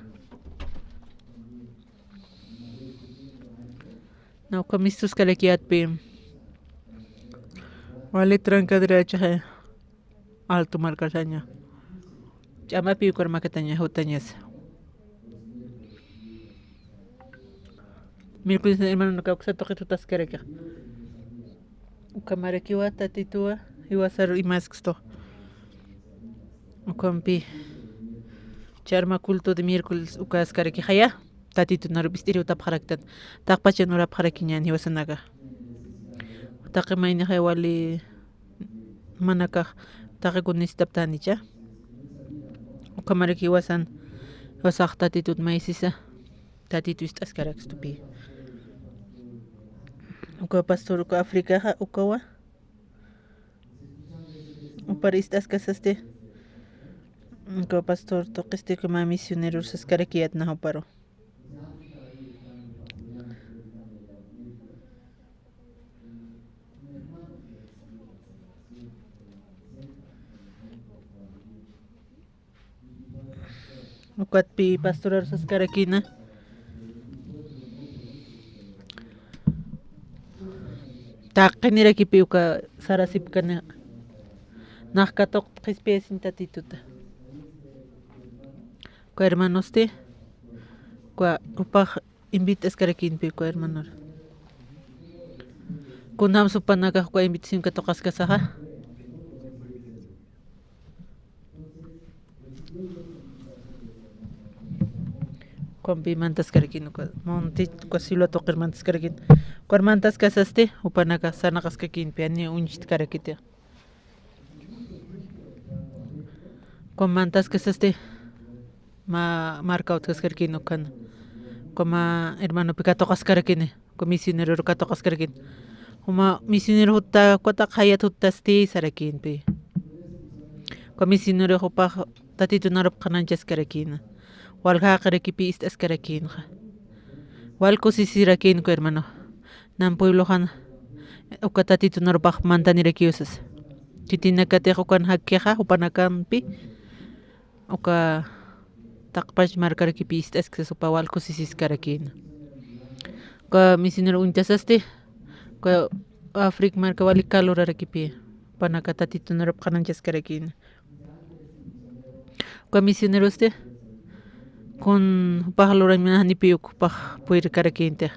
Nawka mistuskarakiyatpi wali trankadirachaxa Alto markasaña. Ch'amapi ukar makataña jutañasa. Miércoles hermano kawksa tuqit jutaskarakixa. Ukhamarakiwa Tatituwa jiwasaru imaskstu. Ukhampi charma culto de miércoles ukaskarakixaya. Tatitunarup ist'iriw utapxaraktan. Taqpachan urapxarakiñan jiwasanaka. Taqi maynixay wali manakax taqikun nisitaptanicha. Ukhamaraki jiwasan jiwasax Tatitut maysisa. Tatitu ist'askarakstupi. Uka pastor uka Africaxa ukawa. Upar ist'askasasti. Uka pastor tuqisti uka mä misionerosaskarakiyatna juparu. Ukatpi pastorar saskarakina. Taqinirakipi uka sarasipkani. Nax katuq qhispiyasiñ Tatituta. Uka hermanosti. Uka upax invitaskarakinpi uka hermanor. Kunjam supanakax uka invitación katuqaskasaxa. Ukampi mantaskarakin uka monti uka cielo tuqir mantaskarakin. Ukar mantaskasasti upanaka sarnaqaskakinpi ani uñchtkarakiti. Uka mantaskasasti mä marka utjaskarakin ukan. Uka mä hermanopi katuqaskarakini. Uka misioneroru katuqaskarakin. Juma misionero jutta, uka taq jayat juttasti sarakinpi. Uka misionero jupax Tatitunarup qhanañchaskarakina. Walja jaqirakipi ist'askarakinxa. Wal kusisirakin uka hermano. Nan puebloxan uka Tatitunarupax mantanirakiw sas. Khitinakatix ukan jakkixa, jupanakampi. Uka taqpach markarakipi ist'asksa upa wal kusisiskarakina. Uka misionero uñtasasti, uka Africa marka wali kalurarakipi, upanaka Tatitunarup qhanañchaskarakina. Uka misionerosti, kun jupax lurañ munanipi uk jupax puyrkarakinti.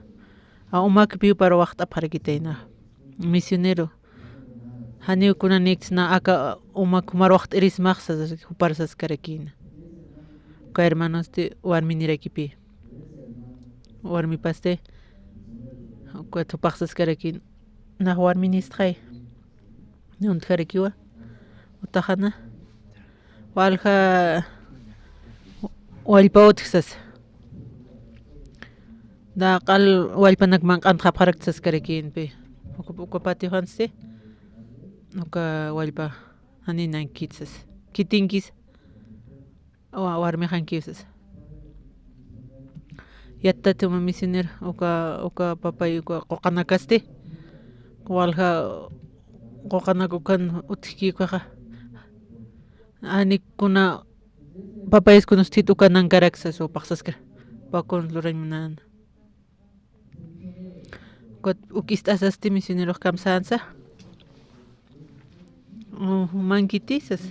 A umakpi upar waxt'apxarakitayna. Misionero. Janiw kunaniksna aka umak jumar waxt'irismax sas, jupar saskarakina. Uka hermanosti warminirakipi. Warmipasti. Uka jupax saskarakin. Nax warministxay. Untjarakiwa. Utaxana. Walja wallpa utjsas. Daqal wallpanak manq'antxapxarakti saskarakinpi. Uka, uka patioxansti. Uka wallpa janiw nankit sas. Khitinkis. Wa-, warmixankiw sas. Yattati uma misionero, uka, uka papay, uka quqanakasti. Walja quqanak ukan utjki ukaxa. Ani kuna papayas kunasti uka nankarak sas, jupax saskar. Uka kun lurañ munana. Ukat uk ist'asasti misionerox kamsänsa. U, jumankiti sas.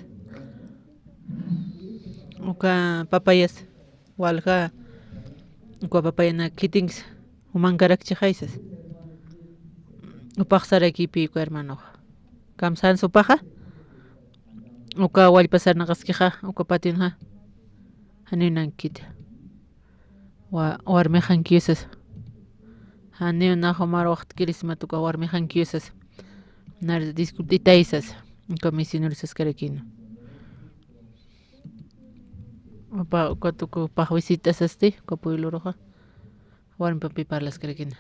Uka papayas, walja, uka papayanak khitinkis, jumankarakchixay sas. Upax sarakipi uka hermanoxa. Kamsänsa upaxa. Uka wallpa sarnaqaskixa, uka pationxa. Janiw nankita. Wa-, warmixankiw sas. Janiw nax jumar waxt'irismat uka warmixankiw sas. Nar disculpt'itay sas. Uka misionero saskarakina. Upa, ukat uka pax visita sasti, uka puebloruxa. Warmipampi parlaskarakina.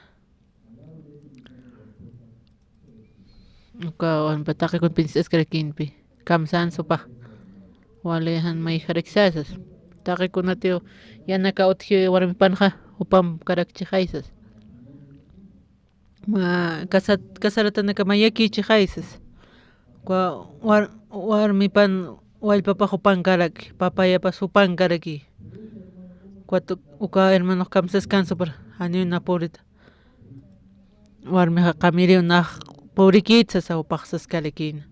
Uka warmipa taqikun pins'askarakinpi. Kamsänsa upax. Wali jan mayjaraksasas. Taqikunatiw yanaka utji warmipanxa, jupam karakchixaysas. Ma, kasat-, kasaratanaka mayakichixaysas. Uka war-, warmipan wallpapax jupankaraki, papayapas jupankaraki. Ukat uka hermanox kamsaskan supar, janiw na pobreta. Warmixa qamiriw nax pobrikit sasa, jupax saskarakïna.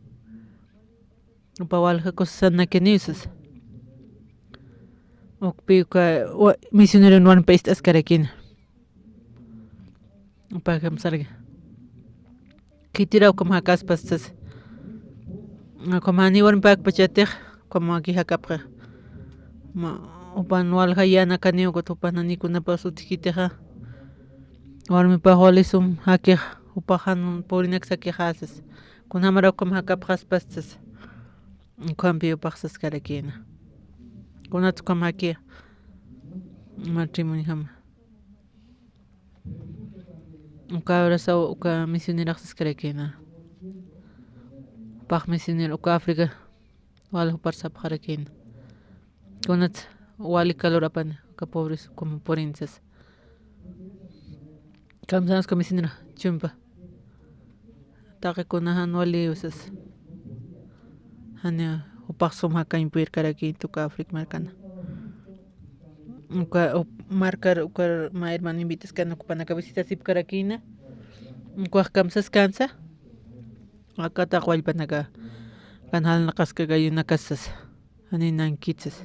Upa walja kusasanakiniw sasa. Ukpi uka wa-, misioneron warmipa ist'askarakïna. Upa kamsaraki. Khitiraw ukham jakaspas sasa. Ukham janiw warmipäkpachatix, ukham waki jakapxi. Ma, upan walja yänakaniw, ukat upan janiw kunapas utjkitixa. Warmipax wali sum jakix, upax jan purinak sakixa sasa. Kunjamaraw ukham jakapxaspas sasa. Ukhampi upax saskarakïna. Kunats ukham jaki matrimoniojama. Uka abrazaw uka misionerax saskarakïna. Pax misionero uka África wal jupar sapxarakïna. Kunats wali calor apani, uka pobres como purin sasa. Kamsans uka misionera chumpa. Taqi kuna jan wali usas. Jani jupax sum jakañ puyirkarakïnta uka África markana. Uka, up-, markar, ukar mä hermano invitaskan, ukpanaka visitasipkarakïna. Ukax kamsaskansa. Aka taqi wallpanaka. Kan jalnaqaskaka yunakasas. Jani nankitsas.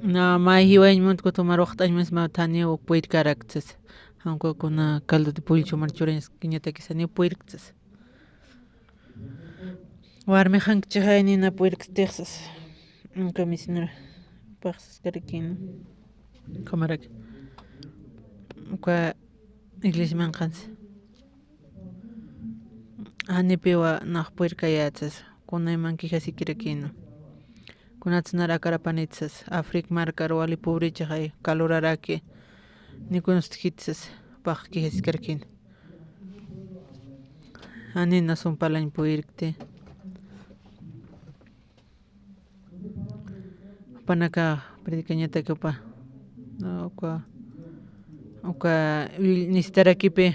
Na, mä jiwañ munt kutumar waxt'añ muns mä thaniw puyirkaraktsas. Jan uka kuna caldo de pollo chumar churañaskiñatakis janiw puyirktsas. Warmi jankchixay nina purirkstixsas. Uka misionero paxsaskarakïna. Ukhamaraki. Uka iglesia manqhansa. Janipiwa nax purirkayätsas. Kunayman quejasikirakïna. Kunats nar akar apanitsas. África markar wali pobrechixay. Caloraraki. Ni kunustjitsas. Pax quejasiskarakïna. Jani na sum parlañ puyirkti. Jupanaka predicañataki upa. Uka, uka will-, necesitarakipi,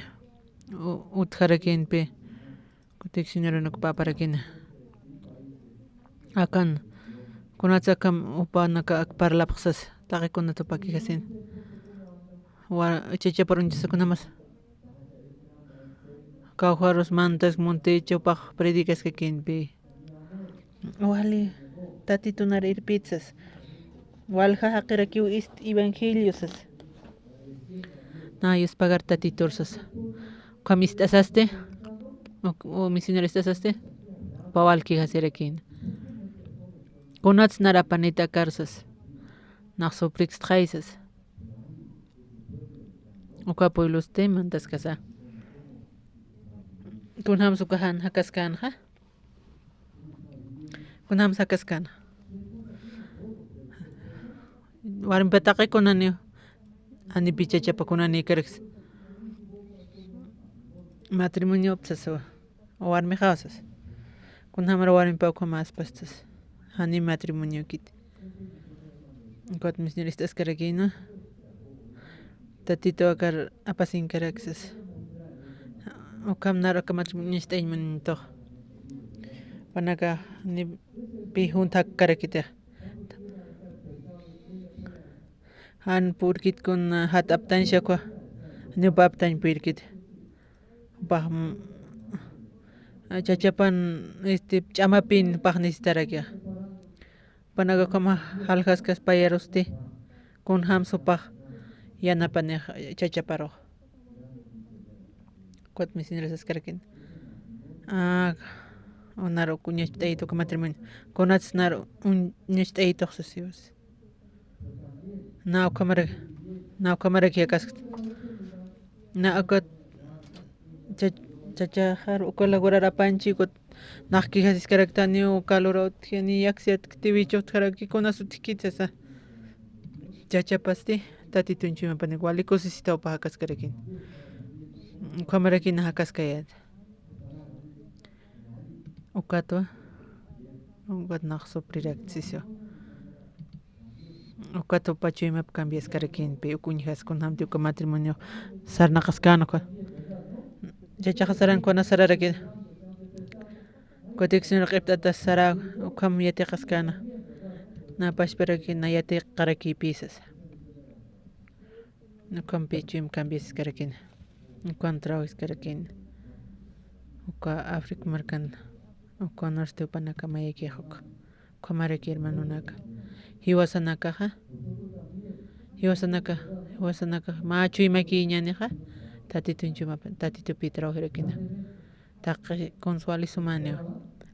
u-, utjarakïnpi. Kutik señoranakpa aparakïna. Akan, kunats akham jupanaka ak parlapxsas, taqi kunat upa quejasin. Wa-, chachapar uñchasa kunjamas. Kawkharus mantas munti chupax predicaskakïnpi. Wali, Tatitunar irpitsas. Walja jaqirakiw ist evangelio sas. Na, yuspagar Tatitur sas. Ukham ist'asasti. O, o misionero ist'asasti. Upa wal quejasirakïna. Kunats nar apanit akar sas. Nax suprikstxay sas. Uka pueblosti mantaskasa. Kunjams uka jan jakaskänxa. Kunjams jakaskänxa. Warmipa taqi kunaniw. Janipi chachapa kunanïkarksa. Matrimonioptsasa. O warmixawsas. Kunjamar warmipa ukhamäspastas. Jani matrimoniokiti. Ukat misionero ist'askarakïna. Tatitu akar apasinkaraksas. Ukham nar aka matrimonio uñacht'añ munintux. Panaka ni pi junt jakkarakitix. Jan purkit kun jat aptañ shakwa. Ni upa aptañ purkit. Upax, mm, chachapan, este, ch'amapin upax necesitarakixa. Panaka ukhama jaljaskas payarusti, kunjams upax yanapanix chachaparux. Ukat misionero saskarakin. Ah, unar uñacht'ayit uka matrimonio. Kunats nar uñacht'ayitux sasiwas. Na ukhamarak, na ukhamarak jakaskta. Na ukat cha-, chachaxar uka lagurar apanchi, ukat nax quejasiskaraktaniw, uka lura utjani, yaksi atktiwi, chutjaraki, kunas utjkit sasa. Chachapasti, Tatitun chuymapanik wali kusisita upa jakaskarakin. Ukhamarakin jakaskayät. Ukatwa, ukat nax sufrirakchisiwa. Ukat upa chuymap cambiaskarakinpi, uk uñjas kunjamti uka matrimonio sarnaqaskän uka. Chachaxa saran kuna sararakin. Uka diccionario q'ipt'atas sara ukham yatiqaskana. Na pachparakina yatiqarakipï sasa. Ukhampi chuyma cambiaskarakina. Ukan trabajaskarakina. Uka África markan. Uka norte jupanaka mayakix uka. Ukhamaraki hermanonaka. Jiwasanakaxa. Jiwasanaka, jiwasanaka. Mä chuymakiñänixa. Tatitun chuymapi, tatitupi trabajarakina. Taqi kuns wali sumaniwa.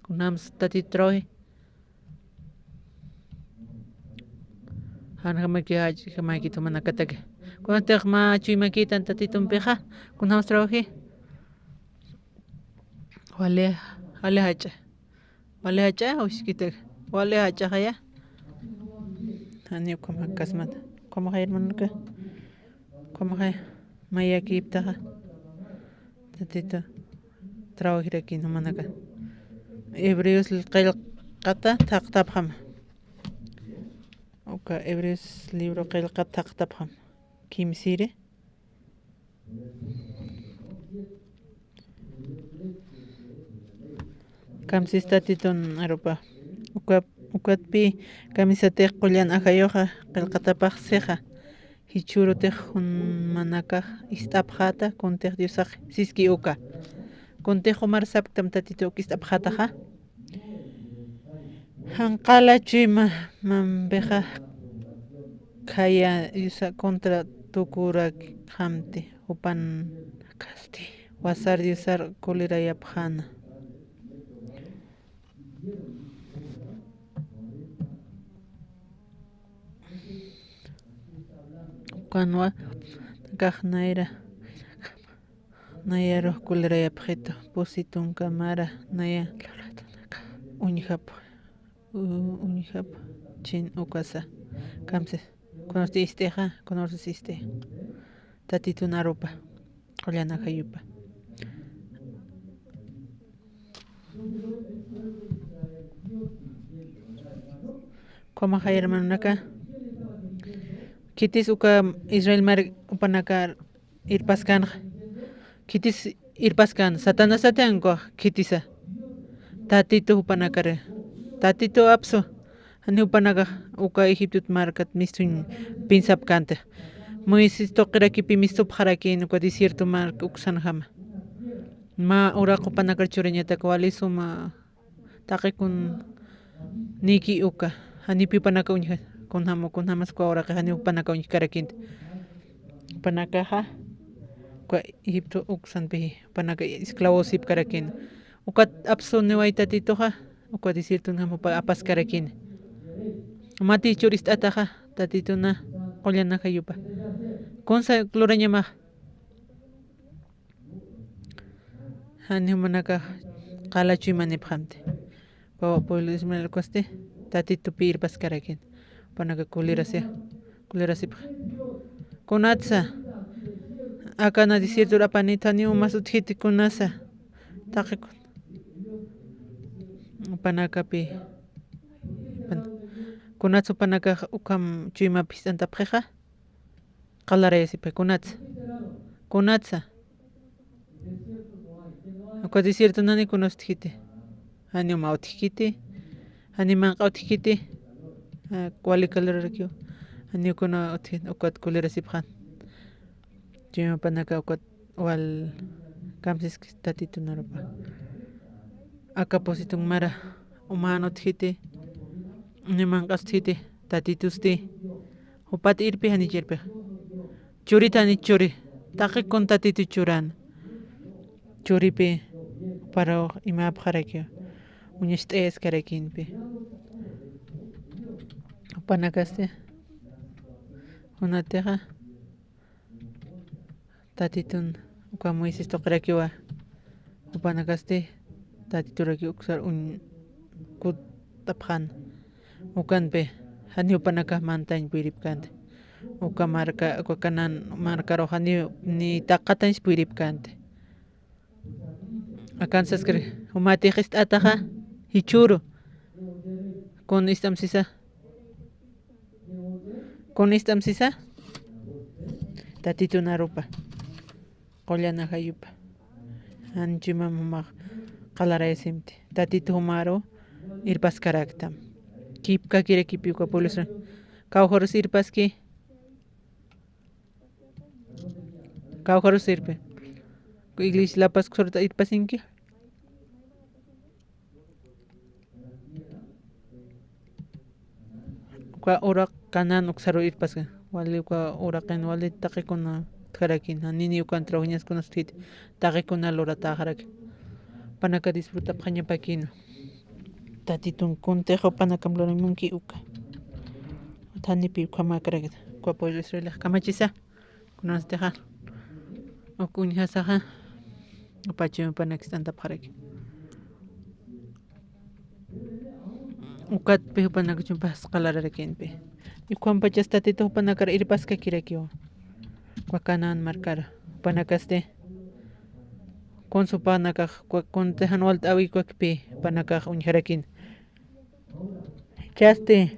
Kunjams tatitu trabaji. Janjamakix jach'jamakit jumanakataki. Kunatix mä chuymakitan tatitumpixa. Kunjams trabaji. Wali, wali jach'a. Wali jach'a, uskita. Wali jach'a jaya. Jani ukhama kasmata. Ukhama jaya hermanaka. Ukhama jaya. Mayakiptaxa. Tatita. Trabajirakin jumanaka. Hebreos qillqata thaqtapxam. Uka Hebreos libro qillqata thaqtapxam. Kimsiri. Kamsis tatitun arupa. Uka, ukatpi kamisatix qullan ajayuxa qillqatapax sixa. Jichhürutix jumanakax ist'apxäta, kuntix Diosax siski uka. Kuntix jumar sapktam tatitu uk ist'apxätaxa. Jan qala chuyma mampixa khaya Diosa contra tukurakxamti jupanakasti wasar Diosar kulirayapxäna. Ukanwa kax nayra. Naya rux kulirayapxitu, pusi tunka mara, naya uñjap, u-, uñjap, chin ukasa, kamsis, kunursi ist'ixa, kunursi ist'i. Tatitun arupa, qullan ajayupa. Ukhamaxa hermanonaka, khitis uka Israel mari jupanaka irpaskanxa. Khitis irpaskan, Satanasati ankuxa khitisa. Tatitu jupanakari. Tatitu apsu. Jani jupanakax uka Egiptot markat mistuñ pinsapkänti. Moisés tuqirakipi mistupxarakïn uka desierto mark uksanjama. Mä uraq jupanakar churañatak wali suma taqi kun niki uka, janipi jupanaka uñja, kunjama, kunjamas uka uraqi jani jupanaka uñjkarakïnti. Jupanakaxa, uka Egipto uksanpi, jupanaka esclavosipkarakïn. Ukat apsuniway tatituxa, uka desiertonjam jupa apaskarakïn. Mati churist'ataxa, tatituna, qullan ajayupa. Kunsa lurañamax. Jani jumanakax qala chuymanipxamti. Pawa pueblo Ismael ukasti, tatitupi irpaskarakïn. Jupanaka kulirasi, kulirasipxa. Kunatsa, akana desiertor apanit janiw umas utjiti kunasa. Taqi kun-, jupanakapi, jupan-, kunatsa jupanakax ukham chuymapi ist'antapxixa. Qalarayasipxi, kunatsa. Kunatsa. Uka desierto nani kuna utjkiti. Jani uma utjkiti. Jani manq'a utjkiti. Ah, wali calorarakiw. Jani kuna utjkiti, ukat kulirasipxan. Chuyma jupanaka ukat wal kamsiski tatitun arupa. Aka pusitun mara, uman utjkiti, ni manq'as utjiti, tatitusti. Jupat irpi jani chirpi. Churit jani churi. Taqi kun tatitu churan. Churipi, juparu imapxaraki. Uñacht'ayaskarakïnpi. Jupanakasti. Kunatixa. Tatitun uka Moisés tuqirakiwa, jupanakasti, tatituraki uksar uñ-, kutapxan. Ukanpi, jani jupanakax mantañ puyripkänti. Uka marka, uka Canaán markaru jani, ni taqatañs puyripkänti. Akan saskir, jumatix ist'ataxa, jichhüru. Kun ist'am sisa. Kun ist'am sisa. Tatitun arupa. Qullan ajayupa. Jan chuymam jumax qalarayasimti. Tatitu jumaru irpaskaraktam. Kipkakirakipi uka pueblo Israel. Kawjarus irpaski. Kawjarus irpi. Iglesia La Paz surta irpasinki. Uka uraq Canaán uksaru irpaski. Wali uka uraqin wali taqikuna utjarakina. Nini ukan trabajañaskunas utjiti. Taqikuna luratäxaraki. Panaka disfrutapxañapakina. Tatitun kuntix jupanakam luramunki uka. Thanipi ukhamäkarakita. Uka pueblo Israelix kamachisa. Kunanstixa. Uk uñjasaxa. Upachi jupanakis t'antapxaraki. Ukatpi jupanakachumpasqa lurarakïnpi. Ukhampachas Tatitu jupanakar irpaskakirakiwa. Uka Canaán markar. Jupanakasti. Kunsa jupanakax, uka kunti jan walt'äwi ukakpi, jupanakax uñjarakïn. Jichhasti,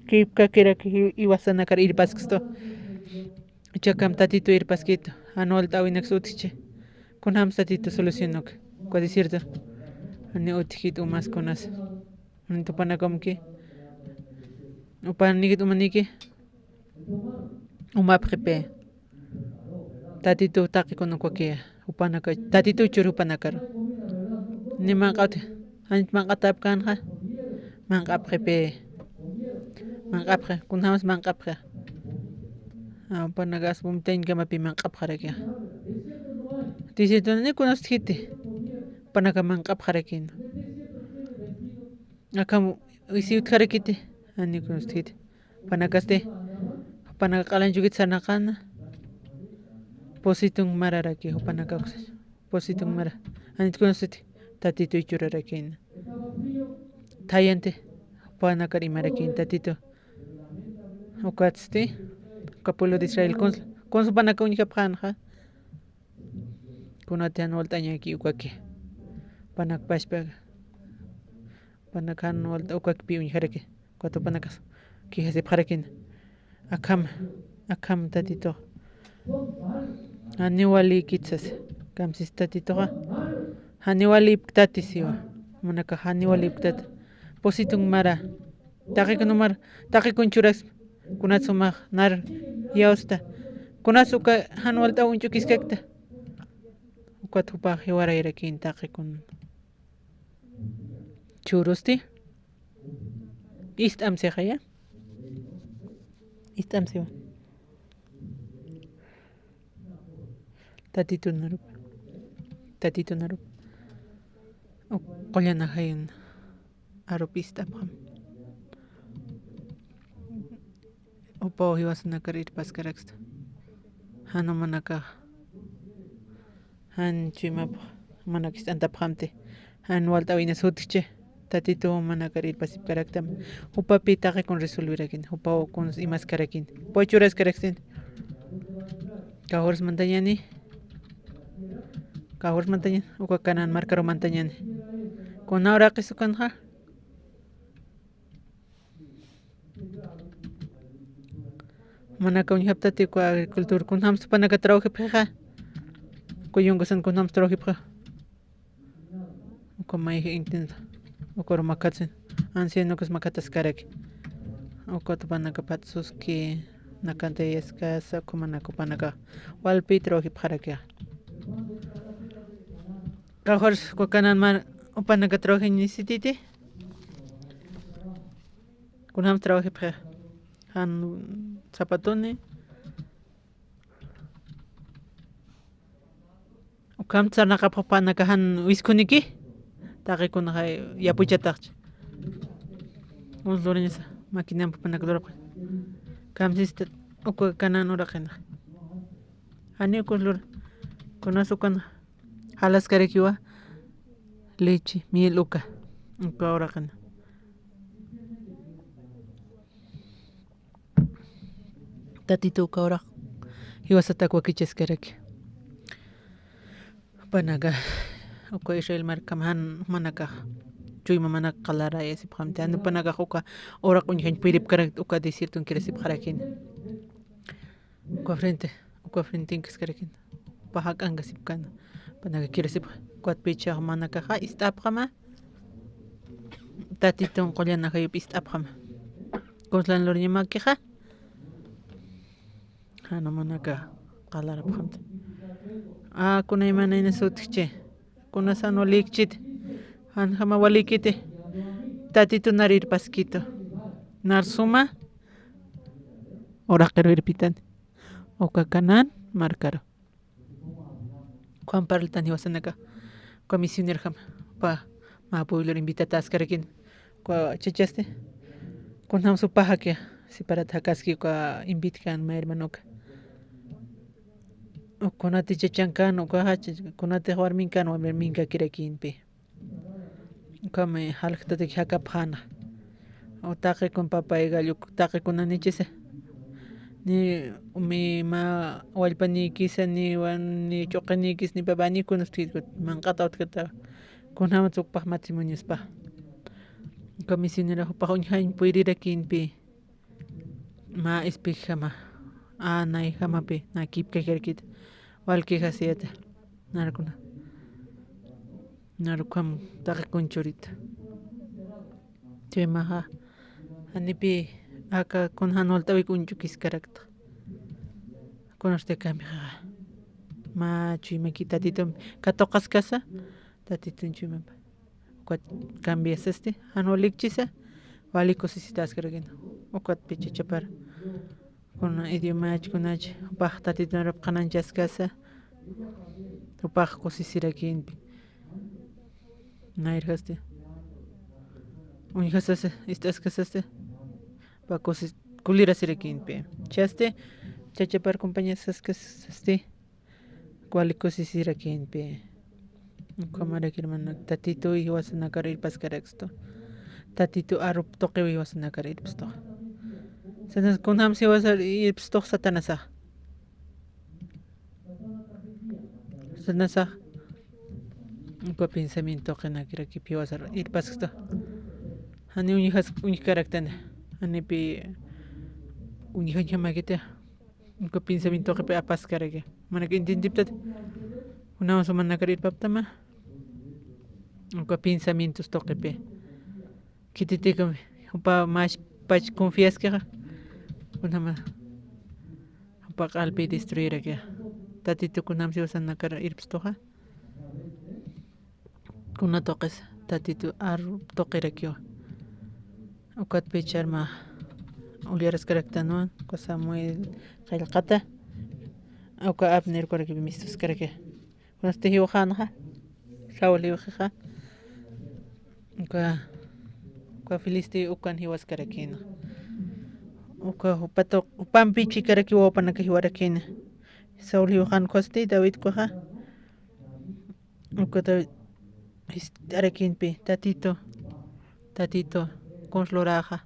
kipkakiraki jiwasanakar irpaskistu. Jichhakam Tatitu irpaskitu, jan walt'äwinaks utjchi. Kunjams Tatitu solución uka, uka desierto. Jani utjkit umas kunas. Jani jupanakamki. Jupanikit umaniki. Umapxipi. Tatitu taqikun ukakiya. Jupanaka, Tatitu chur jupanakaru. Ni manq'at, janit manq'atäpkänxa. Manq'apxipi. Manq'apxi, kunjams manq'apxi. Jupanakas vomitañkamapi manq'apxarakixa. Tisitun ni kunustjiti. Jupanaka manq'apxarakina. Akham isi utjarakiti, jani kunustjiti. Jupanakasti, jupanaka q'alanchukit sarnaqana. Pusitun mararaki, jupanaka uksas. Pusitun mara. Janit kunustjiti, Tatitu churarakina. Thayanti, jupanakar imarakina, Tatitu. Ukatsti, uka pueblo de Israel, kunsa, kunsa jupanaka uñjapxänxa. Kunati jan walt'añaki ukaki. Jupanak pachpa. Jupanak jan walt'a ukakpi uñjaraki. Ukat jupanakas quejasipxarakina. Akham, akham Tatitux. Janiw walïkit sasa. Kamsis Tatituxa. Janiw walïpktati siwa. Jumanakax janiw walïpktati. Pusitun mara. Taqikun umar, taqikun churas, kunats jumax nar yawsta, kunats uka jan walt'aw uñch'ukiskakta. Ukat jupax jiwarayarakin taqikun. Churusti, ist'amsixaya. Ist'amsiwa. Tatitunarup. Tatitunarup. Qullan ajayun arup ist'apxam. Jupaw jiwasanakar irpaskaraksta. Jan jumanakax. Jan chuymapx jumanak ist'antapxamti. Jan walt'äwinas utjchi. Tatitu jumanakar irpasipkaraktam. Jupapi taqikun resolvirakin. Jupaw kuns imaskarakin. Jupaw churaskarakstin. Kawjars mantañäni. Kawjars mantañäni. Uka Canaán markaru mantañäni. Kuna uraqis ukanxa. Jumanaka uñjaptati uka agricultor. Kunjams jupanaka trabajipxixa. Uka yunkasan kunjams trabajipxa. Uka mayji intinsa. Ukaru makhatsin. Ancianokas makhataskaraki. Uka jupanaka phatsuski, nakantayaskasa, uka jumanaka jupanaka walpi trabajipxarakixa. Kawjars uka Canaán mar jupanaka trabajañ nisititi. Kunjams trabajipxi. Jan zapatoni. Ukham sarnaqapxi jupanaka jan wiskuniki. Taqikunaxa yapuchataxchi. Uns lurañasa maquinampi jupanaka lurapxi. Kamsista uka Canaán uraqinaxa. Jani ukas lura. Kunas ukan jalaskarakiwa leche, miel uka. Uka uraqina. Tatitu uka uraq jiwasatak wakichaskaraki. Jupanaka, uka Israel markam jan jumanakax, chuyma manak qalarayasipxamti, jan jupanakax uka uraq uñjañ puripkarakti, uka desiertonkirasipxarakina. Uka frente, uka frente inkaskarakina. Upa jak'ankasipkana. Jupanaka kirasipxa. Ukatpicha jumanakaxa ist'apxama. Tatitun qullan ajayup ist'apxam. Kunslan lurñamakixa. Jan umanaka qalarapxamta. A, kuna imanayna sutkchi. Kunasan walikchit. Janjama walikiti. Tatitun nar irpaskitu. Nar suma. Uraqiru irpitan. Uka Canaán markaru. Juan parltan jiwasanaka. Uka misionerjam. Upa mä pueblo invitataskarakin. Uka chachasti. Kunjam supajakia. Siparat jakaski uka invitkan mä hermanoka. Kunati chachankan, uka jacha, kunati warminkan, warminka kirakinpi. Ukhami jalktataki jakapxana. O taqikun papay gallo, taqikuna nichisa. Ni umi mä wallpanikisa, ni wan, ni ch'uqinikis, ni papanikuna utjkit, manq'ata utjkata. Kunjama tsukpax matrimoniospa. Uka misionera jupax uñjañ puyrirakinpi. Mä ispikjama, a, nayjamapi, na kipkakirkit, walkijasiyata, narkuna, narkham taqi kunchurita. Chuymaxa, janipi, aka kun jan walt'awik uñch'ukiskarakta. Kunasti kamixa, mä chuymakit Tatitun, katuqaskasa, Tatitun chuymampa. Ukat cambiasasti, jan walikchisa, wali kusisitaskarakina. Ukat pichachapar. Kuna idiomach, kunach, jupax Tatitun arupxananchaskasa, jupax kusisirakinpi. Nayrjasti. Uñjasasa, ist'askasasti. Jupax kusis, kulirasirakinpi. Chasti, chachapar compañasaskasasti. Wali kusisirakinpi. Ukhamaraki hermano, Tatitu jiwasanakar irpaskarakstu. Tatitu arup tuqiw jiwasanakar irpstu. Sanas kunjams jiwasar irpstu Satanasa. Satanasa. Uka pensamiento tuqinakirakipi jiwasar irpaskstu. Jani uñjas, uñjkaraktana. Janipi uñjañjamakita. Uka pensamiento tuqipi apaskaraki. Manaka entiendiptat. Kunjams jumanakar irpaptama. Uka pensamientos tuqipi. Khititikumi. Jupa mä pach confiaskixa. Kunjama. Jupa q'alpi destruiraki. Tatitu kunjams jiwasanakar irpstuxa. Kuna tuqis Tatitu arup tuqirakiwa. Ukatpï ch'arma ullaraskaraktanwa, uka Samuel qillqata, uka Abner ukarakipï mistuskaraki. Kunasti jiwxänxa, Saúl jiwxixa. Uka, uka Filisti ukan jiwaskarakïna. Uka jupa tuq, jupampi chikarakiwa jupanaka jiwarakïna. Saúl jiwxän ukasti, David ukaxa. Ukata ist'arakinpi, Tatitu, Tatitu, kuns luräxa.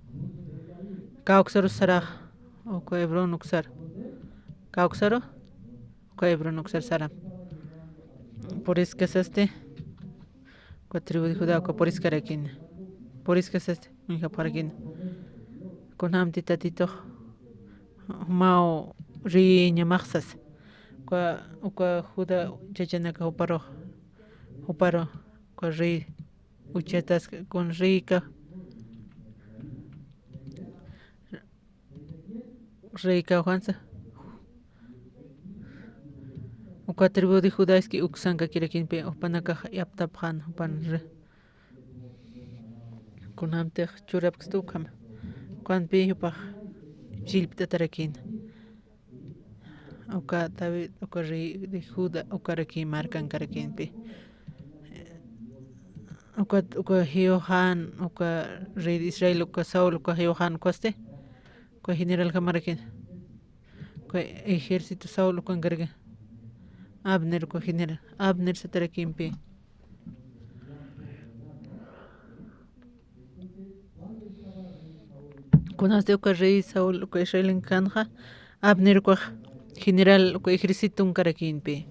Kawksaru saraxa, uka Hebrón uksar. Kawksaru, uka Hebrón uksar saram. Puriskasasti, uka tribu de Judá, uka puriskarakina. Puriskasasti, uñjapxarakina. Kunjamti Tatitux, jumaw rïñamaxsas. Uka, uka Judá chachanaka juparux, juparu, uka rey, uchatas, kun reyka, reyka jupansa. Uka tribu de Judá iski uksankakirakinpi, jupanakax yaptapxän, jupan re-, kunjamtix churapkstu ukhama. Kunjampi jupax chillpt'atarakïna. Uka David, uka rey de Judá, ukaraki markankarakïnpi. Uka, uka jiwxän, uka rey de Israel, uka Saúl, uka jiwxän ukasti. Uka generaljamarakïna. Uka ejército Saúl ukankaraki. Abner uka general, Abner satarakïnpi. Kunasti uka rey Saúl uka israelinkanxa, Abner ukax general uka ejércitonkarakïnpi.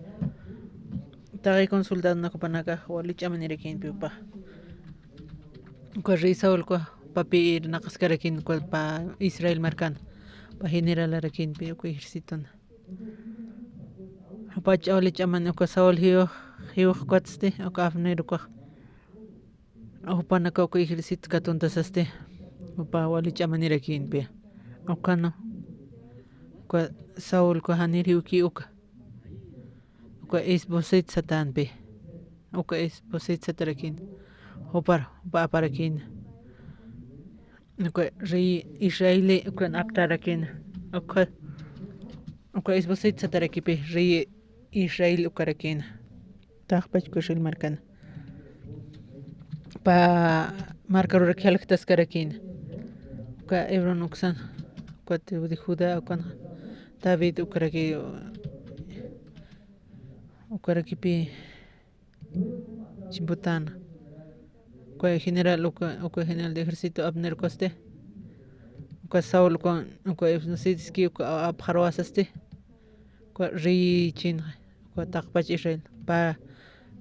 Taqikun soldadonak jupanakax wali ch'amanirakïnpi jupax. Uka rey Saúl ukax jupapi irnaqaskarakïn uka pa Israel markan, jupa generalarakïnpi uka ejércitona. Jupa ch'awli ch'aman uka Saúl jiwx, jiwx ukatsti, uka Abner ukax. Jupanaka uka ejército katuntasasti, jupa wali ch'amanirakïnpi. Ukana, uka Saúl uka janiriwki uka. Uka Isboset satanpi. Uka Isboset satarakïn. Jupar, jupa aparakïn. Uka rey Israel ukan aptarakïn. Uka, uka Isboset satarakipi rey Israel ukarakïn. Taqpach uka Israel markan. Pä markarurak jalktaskarakïn. Uka Hebrón uksan, uka tribu de Judá, ukan David ukaraki, ukarakipi chimputan. Uka general, uka, uka general de ejército Abner ukasti. Uka Saúl, uka, uka Isbosetski, uka apxarwasasti. Uka rey chin, uka taqpach Israel. Pä,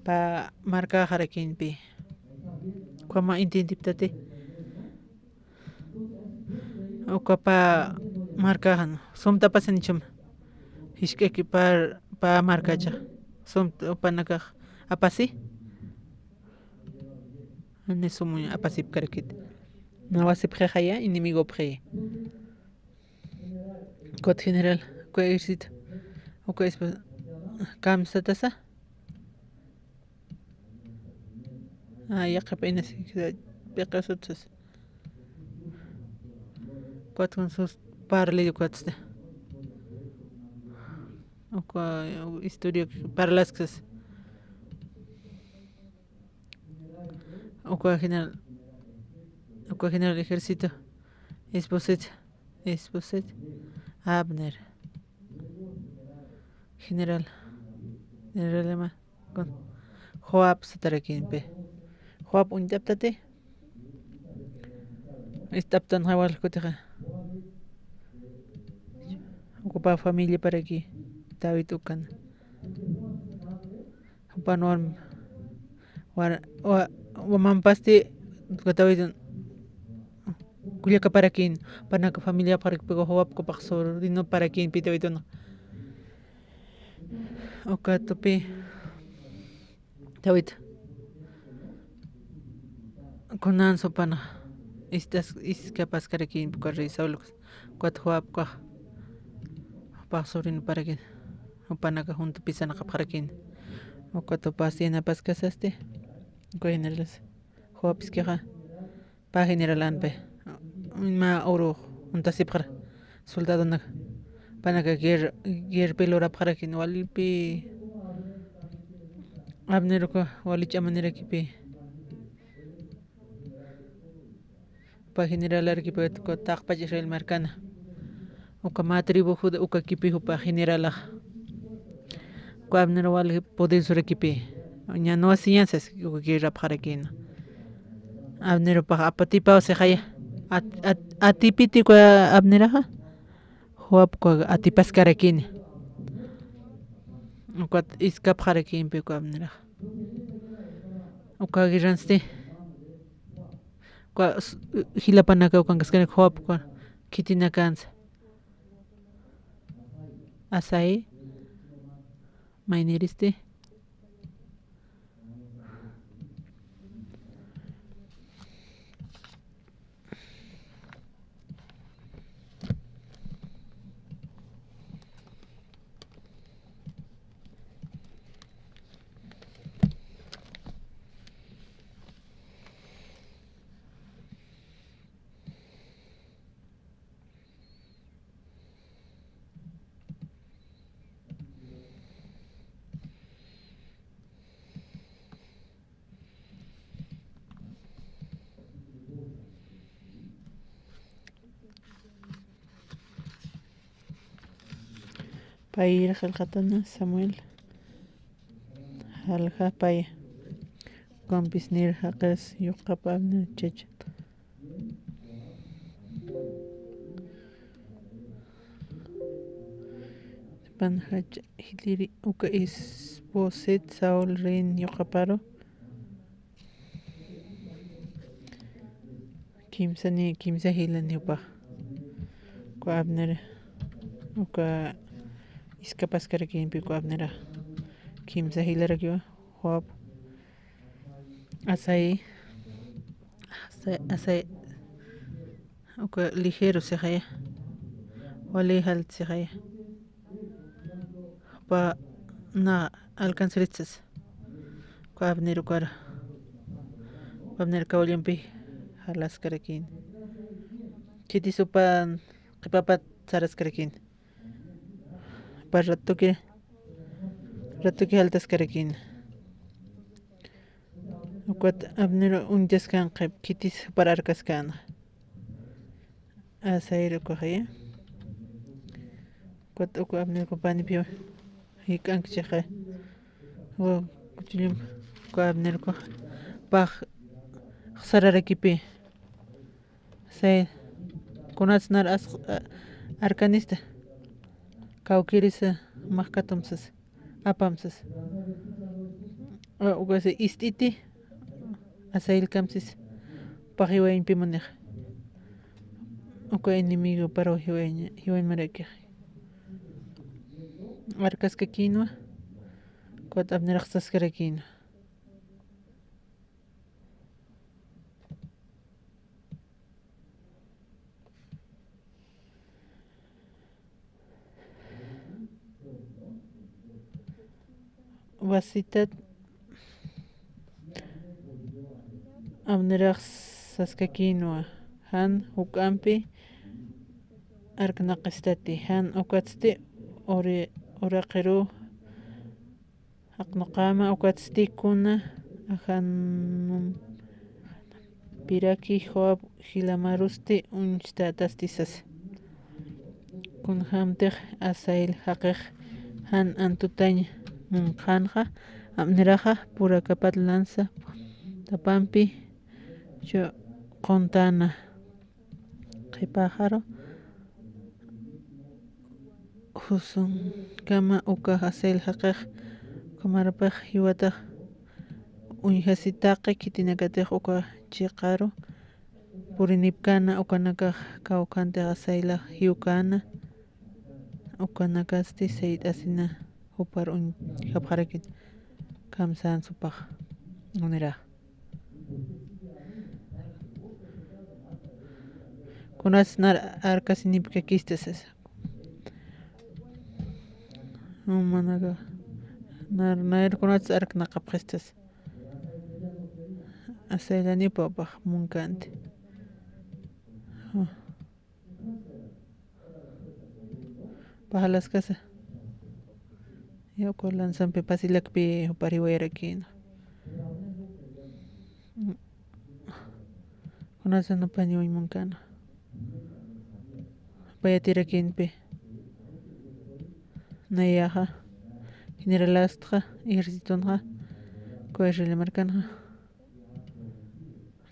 pä markaxarakïnpi. Uka mä inti intiptati. Uka pä markaxan. Sumta apasinichum. Jisk'aki pä, pä markacha. Sumta upanakax apasi. Ani sumuñ apasipkarakit. Nawasipxixaya, enemigopxi. Ukat general, uka ejército, uka esposa, kamsatasa. Ah, yaqhip inasi, piqasutsas. Ukat kun sus parli ukatsta. Uka historia parlaskis. Uka general, uka general ejército, Isboset, Isboset, Abner, general, general ema, con Joab satarakïnpi. Joab uñt'aptati, ist'aptan jawal kutixa. Uka pä familiaparaki, David ukan. Jupan warm, war-, wa-, wamampasti, uka David kullakaparakïn, panaka familiapxarakpi, Joab uka pax sobrinoparakïnpi Daviduna. Uka tupi David. Kunan supana istas-, iskapaskarakïn uka rey Saúl, ukat Joab ukax, jupax sobrinoparakïn, jupanaka junta pisanakapxarakïn. Ukat jupas yanapaskasasti, uka generales, Joab iskixa, pä generalanpi, mä urux juntasipxra, soldadonak, panaka guer-, guerpi lurapxarakïn, walipi, Abner uka wali ch'amanirakipi. Jupa generalarakipï, uka taqpach Israel markana. Uka mä tribu Judá ukakipi jupa generalax. Uka Abner wali poderosorakipi. Ña no asiñasas uka guerrapxarakïna. Abner jupax apatipaw sixaya. At-, at-, atipiti uka Abneraxa. Joab uka atipaskarakïna. Ukat iskapxarakïnpi uka Abneraxa. Uka guerransti. Uka s-, jilapanaka ukankaskani Joab uka khitinakansa. Asay, mayniristi. Payir qillqatana Samuel, jalja paya. Ukampis nir jaqis yuqap Abner chachat. Pan jach jiliri uka Isboset Saúl reyin yuqaparu. Kimsani, kimsa jilani jupax. Uka Abner, uka iskapaskarakïnpi uka Abnerax. Kimsa jilarakiwa, Joab, Asay, Asay, asay, uka ligero sixaya. Wali jalt sixaya. Jupa na alcanzaritsas. Uka Abner ukar. Uka Abner kawallampi jalaskarakïn. Khitis jupan qhipapat saraskarakïn. Jupa ratuki, ratuki jaltaskarakïn. Ukat Abner uñtaskan qhip, khitis jupar arkaskan. Asayri ukaxaya. Ukat uka Abner uka panipi jik'ankchixay. Uka kuchullum uka Abner uka pax sararakipi. Say, kunats nar as-, a-, arkanista. Kawkirisa, maxkatumsas, apamsas. A, ukasi ist'iti, asaylkamsis, pax jiwañpi munix. Uka enemigo para jiwañ, jiwañ marakix. Arkaskakïnwa, ukat Abnerax saskarakïnwa. Wasitat Abnerax saskakïnwa, jan juk'ampi arknaqistati, jan ukatsti uri-, uraqiru jaqnuqäma, ukatsti kuna ajanumpiraki Joab jilamarusti uñcht'atasti sasa. Kunjämtix Asael jaqix jan antutañ munkxänxa, Abneraxa purakapat lanza tapampi chuquntäna. Qhipaxaru jusunkama uka Asael jaqix, ukhamarpax jiwatax uñjasi taqi khitinakatix uka chiqaru purinipkäna, ukanakax kawkhantix Asaelax jiwkäna, ukanakasti sayt'asina jupar uñjapxarakïn, kamsän supax, unirax. Kunas nar arkasinipkakista sasa. Umanaka nar, nar kunas arknaqapxistas. Asaelanipa pax munkänti. Pajalaskasa. Ya, uka lanzampi pasilakpi jupar jiwayarakïn. Kunasa nupañ uñmunkana. Payatirakïnpi. Nayaxa. Generalastxa, ejércitonxa. Uka Israel markanxa.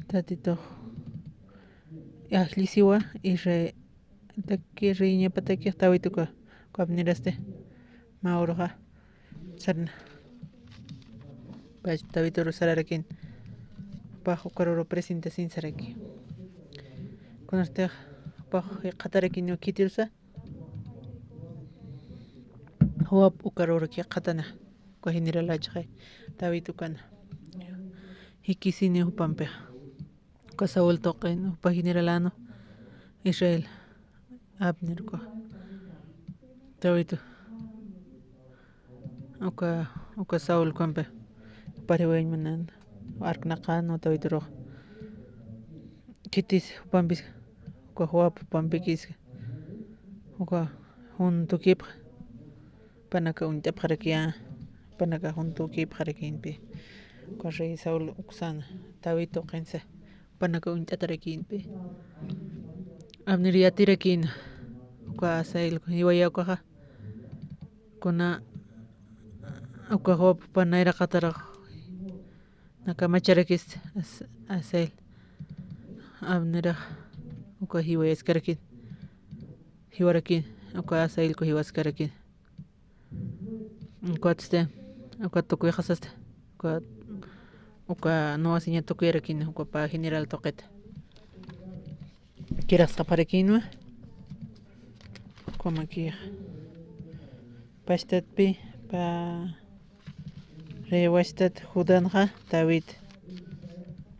Tatitux ajllisiwa Israel taki riñapataki David uka, uka Abnerasti mä uruxa sarna. Pach David uru sararakïn. Pax ukaruru presentasin saraki. Kunastix pax jikxatarakïn khitirusa. Joab ukaruraki jikxatana. Uka general achxay David ukana. Jikisini jupampixa. Uka Saúl tuqin, jupa generalanu Israel, Abner uka. David uka, uka Saúl ukampi, jupar jiwayañ munan, arknaqäna David urux. Khitis jupampis, uka Joab jupampikis, uka juntukipxa. Jupanaka uñt'apxarakiya, jupanaka juntukipxarakïnpi. Uka rey Saúl uksan David tuqinsa, jupanaka uñt'atarakïnpi. Abner yatirakïna, uka Asael jiwaya ukaxa. Kuna uka Joab jupa nayraqatarux, naka macharakis As-, Asael. Abnerax uka jiwayaskarakïn. Jiwarakïn, uka Asael uka jiwaskarakïn. Ukatsti, uka tukuyxasasti, uka, uka nuwasiña tukuyarakïn, uka pä general tuqita. Kirasqapxarakïnwa, ukamakix. Pachtatpi, pä, rey wachtat Judanxa, David,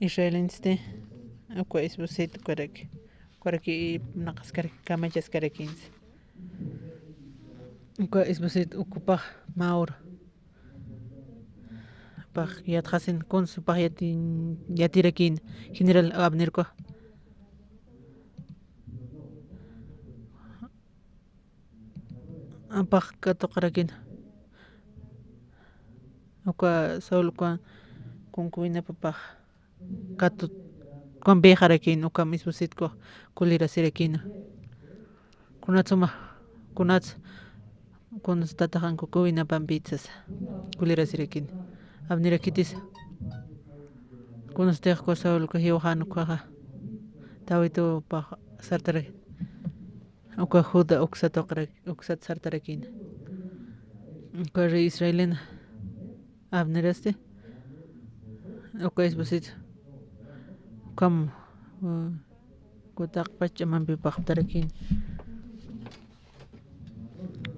Israelinsti, Uka Isboset ukaraki. Ukaraki naqaskaraki, kamachaskarakinsa. Uka Isboset ukupax mä uru. Pax yatxasin kuns pax yati-, yatirakïn general Abnerkwa. Apax katuqarakïn. Uka Saulkwa concubinapa pax katut ukampïxarakïn, ukam Isbosetkwa kulirasirakïna. Kunats uma, kunats, kuns tataxan concubinapampït sasa, kulirasirakïna. Abnera khitis, kunstix uka Saulkwa jiwxän ukhaxa, Davidpax sartarakïn. Uka Judá uksat uqrak-, uksat sartarakïna. Uka rey Israelin Abnerasti, uka Isboset, ukham, uh, uka taqpach ch'amampi paqtarakïna.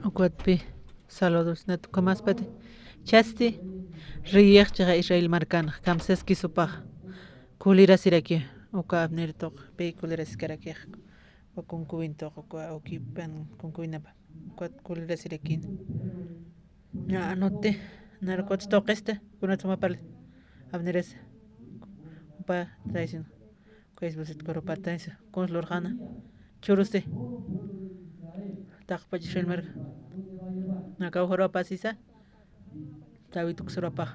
Ukatpï saludosnat ukhamäspati. Chasti, reyix chiqa Israel markanx, kamsaskis jupax. Kulirasiraki, uka Abner tuq, pï kulirasiskarakixa. Uka concubin tuq, uka awkipan concubinapa. Ukat kulirasirakïna. Ña anutti, nayraqat tuqisti, kunats uma parli. Abneras, jupa traición. Uka Isboset kurupa traición. Kuns lurxäna. Churusti. Taqpach Israel marka. Nakaw jurapasisa. David uksa urapax.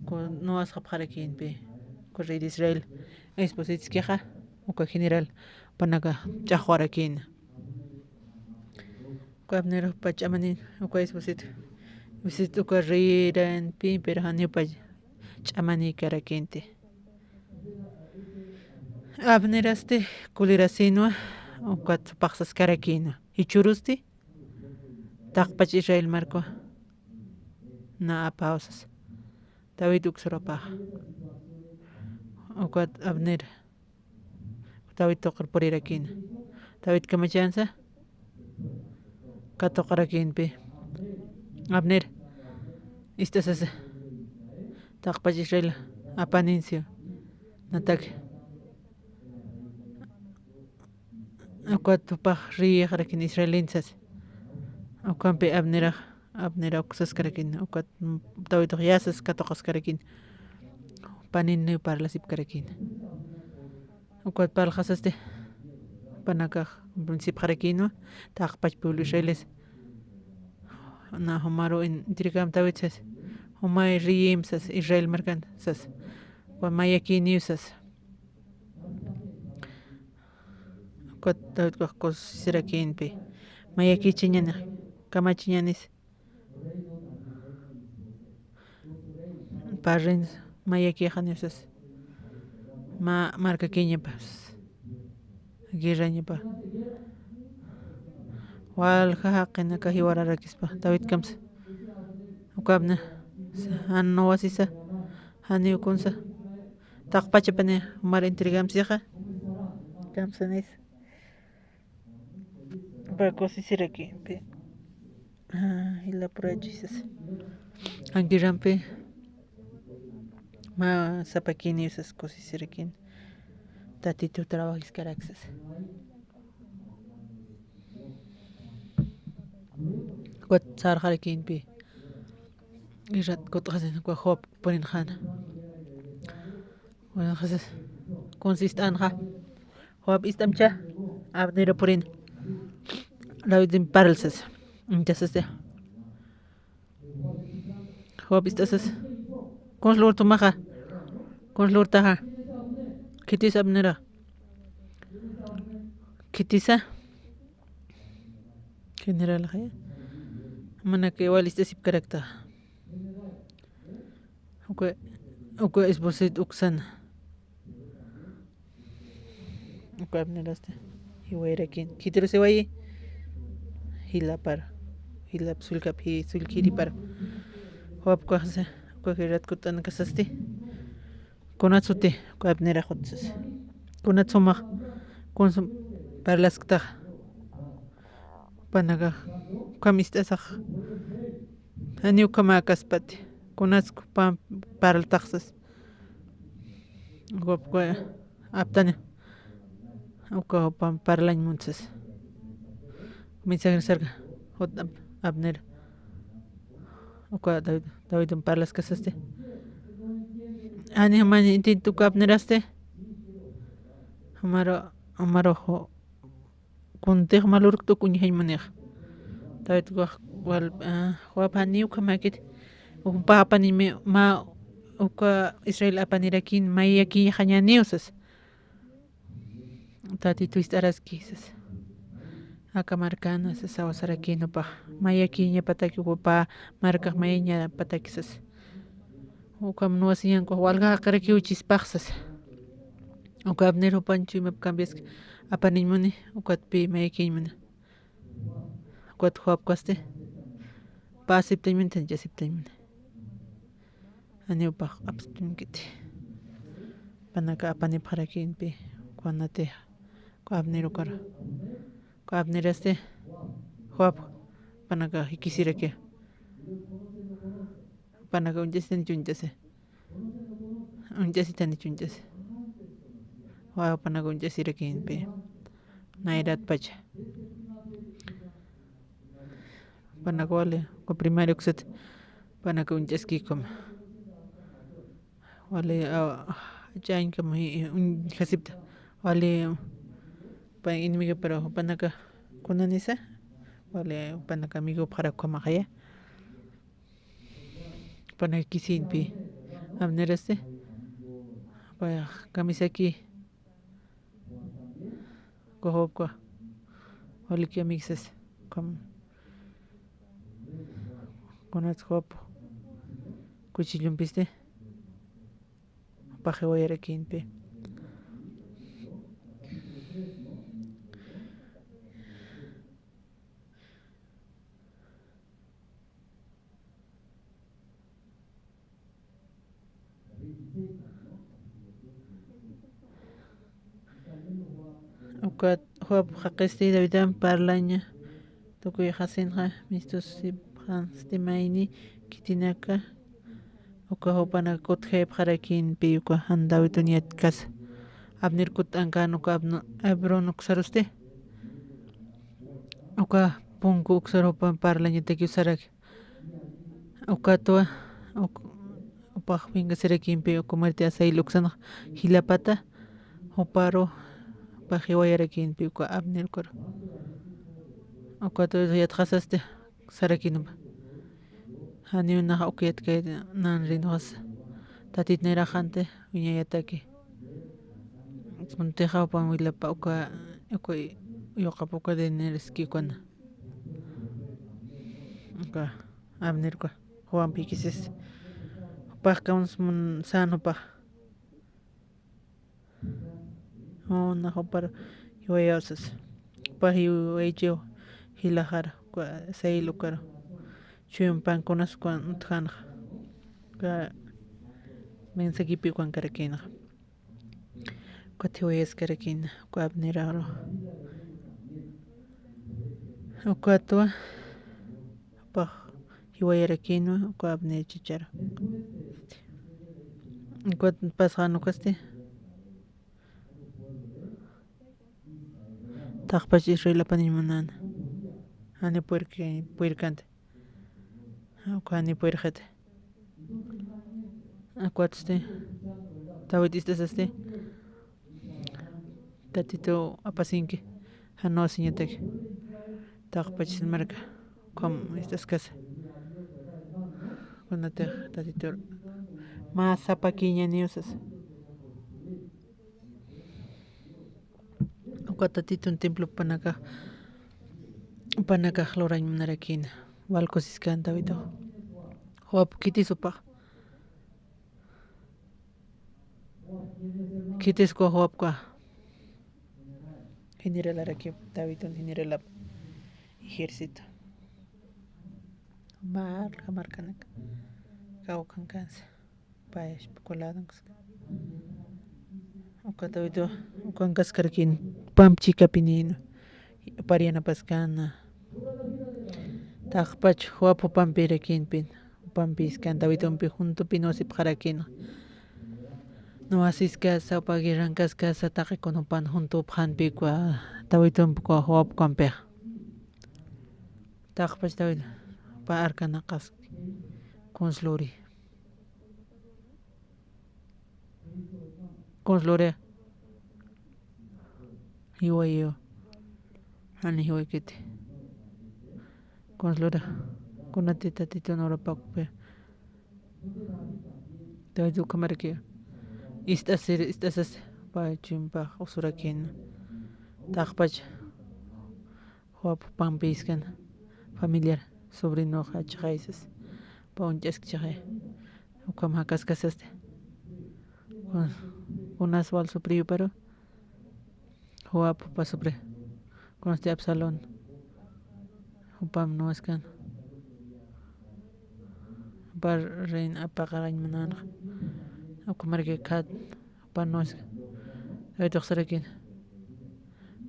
Ku-, nuwasxapxarakïnpï, uka rey de Israel, Isbosetskixa, uka general, jupanakax ch'axwarakïna. Uka Abner jupa ch'amanin, uka Isboset, Isboset uka reyranpï, pero janiw jupa ch'amanïkarakïnti. Abnerasti kulirasïnwa, ukat jupax saskarakïnwa. Jichhürusti, taqpach Israel markwa, na apaw sasa. David uksa urapax. Ukat Abner. David tuqir purirakïna. David kamachansa. Katuqarakïnpï. Abner. Ist'asasa. Taqpach Israel apaninsiw. Natak. Ukat jupax reyixarakïn Israelin sasa. Ukampi Abnerax, Abnera uksaskarakïn, ukat Davidux yasas katuqaskarakïn, jupaniniw parlasipkarakïn. Ukat parlxasasti, jupanakax convencepxarakïnwa, taqpach pueblo Israelis. Na jumaru en-, entregam David sasa, jumay reyim sasa, Israel markan sasa. Ukat mayakïniw sasa. Ukat Davidkax kusisirakïnpï. Mayakichiñanix, kamachiñanis. Parlin mayakixaniw sasa. Ma-, markakiñapa sasa. Guerrañapa. Walja jaqinaka jiwararakispa Davidkamsa. Ukapna, jan nuwasisa, janiw kunsa. Taqpachapani jumar entregamsixa. Kamsanis. Uka kusisirakïnpï. Ah, jilapurachis sasa. Jan guerrampi. Ma sapakïniw sasa kusisirakïn. Tatitu trabajiskarak sasa. Ukat sarxarakïnpï. Guerrat kut'xasin uka Joab purinxäna. Kunsa ist'änxa. Joab ist'amcha. Abner purina. Davidin parlsas. Entonces, Joab ist'asas. Kuns lurtumaxa. Kuns lurtaxa. Khitis Abnera. Khitisa. General jaya. Manaki wal ist'asipkarakta. Uka, uka Isboset uksana. Uka Abnerasta. Jiwayrakin. Khitirusiwayi. Jilapar. Jilap sullkap, ji-, sullkiripar. Joab uka jasa, uka guerrat kut'anakasasti. Kunatsuti, uka Abnerax utsas. Kunatsumax, kunsum parlasktax. Jupanakax, ukham ist'asax. Janiw ukhamäkaspati. Kunatsu pam-, parltaxsas. Joab uka aptani. Uka jupan parlañ munta sasa. Mensaje sarka. Jot Ab-, Abner. Uka David, Davidun parlaskasasti. Jani jumañ inti uka Abnerasti. Jumaru, jumaru ju-, kuntix mä lurkt'uk uñjañ munixa. David ukax wal, ah, Joab janiw ukhamäkiti. Jupa apaniñ mä, mä uka Israel apanirakin mayakïxañäniw sasa. Tatitu ist'araski sasa. Aka markana sasa, sawa sarakin jupax. Mayakïñapataki jupa markax mayañapataki sasa. Ukham nuwasiñan ukax walja jaqirakiw chispax sasa. Uka Abner jupan chuymap cambiaski. Apaniñ muni, ukat pï mayakïñ muni. Ukat Joab ukasti. Jupa aceptañ muni, janicha aceptañ muni. Janiw jupax aceptañkiti. Jupanaka apanipxarakïnipï, kunatix, uka Abner ukaru. Uka Abnerasti, Joab, jupanaka jikisiraki. Jupanaka uñt'asitanich uñt'asi. Uñt'asitanich uñt'asi. Jupanaka uñt'asirakïnipï. Nayratpacha. Jupanaka wali, uka primaria uksat. Jupanaka uñt'askïkuma. Wali, ah, ch'añkam, i-, i-, uñ-, jasipta. Wali, pa enemigo, pero jupanaka kunanisa. Wali, jupanaka amigo pxarakuma qaya. Jupanaka jikisïnipï. Abnerasti. Jupa kamisaki. Uka Joabka. Waliki amig sasa. Ukham. Kunats Joab. Cuchillompisti. Jupax jiwayarakïnipï. Ukat Joab jaqisti Davidam parlaña, tukuy jasinxa mistusipxansti mayni khitinaka, uka jupanaka kutjayapxarakïnipï uka jan David uñatkasa. Abner kutt'ankän uka Abno-, Hebrón uksarusti. Uka punku uksar jupan parlañatakiw saraki. Ukatwa, uk-, jupax winkasirakïnipï uka muerte Asael uksanxa jilapata, juparu, jupax jiwayarakïnipï uka Abner ukaru. Ukatwa yatxasasti sarakïnwa. Janiw nax uka yatkay nanrinxasa. Tatit nayraxanti wiñayataki. Kuntixa jupan wilapa uka, uka yuqap uka denerski ukana. Uka Abner uka, Joabpi jikisisa. Jupax kawns mun sän jupax. Juna jupar jiwayaw sasa. Jupax jiwayachiw jilaxar, uka Asael ukaru. Chuyampan kunas ukan utjänxa. Uka mensajepi ukankarakïnxa. Ukat jiwayaskarakïna, uka Abneraru. Ukatwa, jupax jiwayarakïnwa, uka Abner chicharu. Ukat pasxän ukasti. Taqpach Israel apaniñ munäna. Jani puirki-, puirkänti. Uka jani puirxiti. Ukat este, David ist'asasti, Tatitu apasinki, jan nuwasiñataki. Taqpach marka, ukham ist'askasa. Kunatix Tatitur mä sapakïñäniw sasa. Uka Tatitun templo jupanakax, jupanakax lurañ munarakïna, wal kusiskän Davidux. Joab khitis jupax. Khitis uka Joabka. Generalarakiw, Davidun generalap ejército. Marka, markanak. Kawkhankansa. Payaspa uka ladunkaska. Uka David ukankaskarakïn, pamp chikapinïn, parianapaskän. Taqpach Joab jupampirakïnpin, jupampïskän Davidumpi juntupi nuwasipxarakïn. Nuwasiskasa, upa guerrankaskasa, taqi kun jupan juntupxanpikwa, Davidumpi uka Joab ukampix. Taqpach David, upa arkanaqaski, kuns luri. Kuns luri. Jiwayiw. Jani jiwaykiti. Kuns luri. Kunati Tatitun urapakpi. David ukhamaraki ist'asir, ist'asas, pä chuymapax usurakïna. Taqpach Joab jupampïskan familiar, sobrinoxa chixay sas, pä uñch'aski chixay. Ukham jakaskasasti. Kun-, kunas wal supriyuparu. Joab jupa supri. Kunasti Absalón. Jupam nuwaskan. Jupa reina apaqarañ munänxa. Ukhamaraki khat, jupa nuwaskan. David uxsarakïna.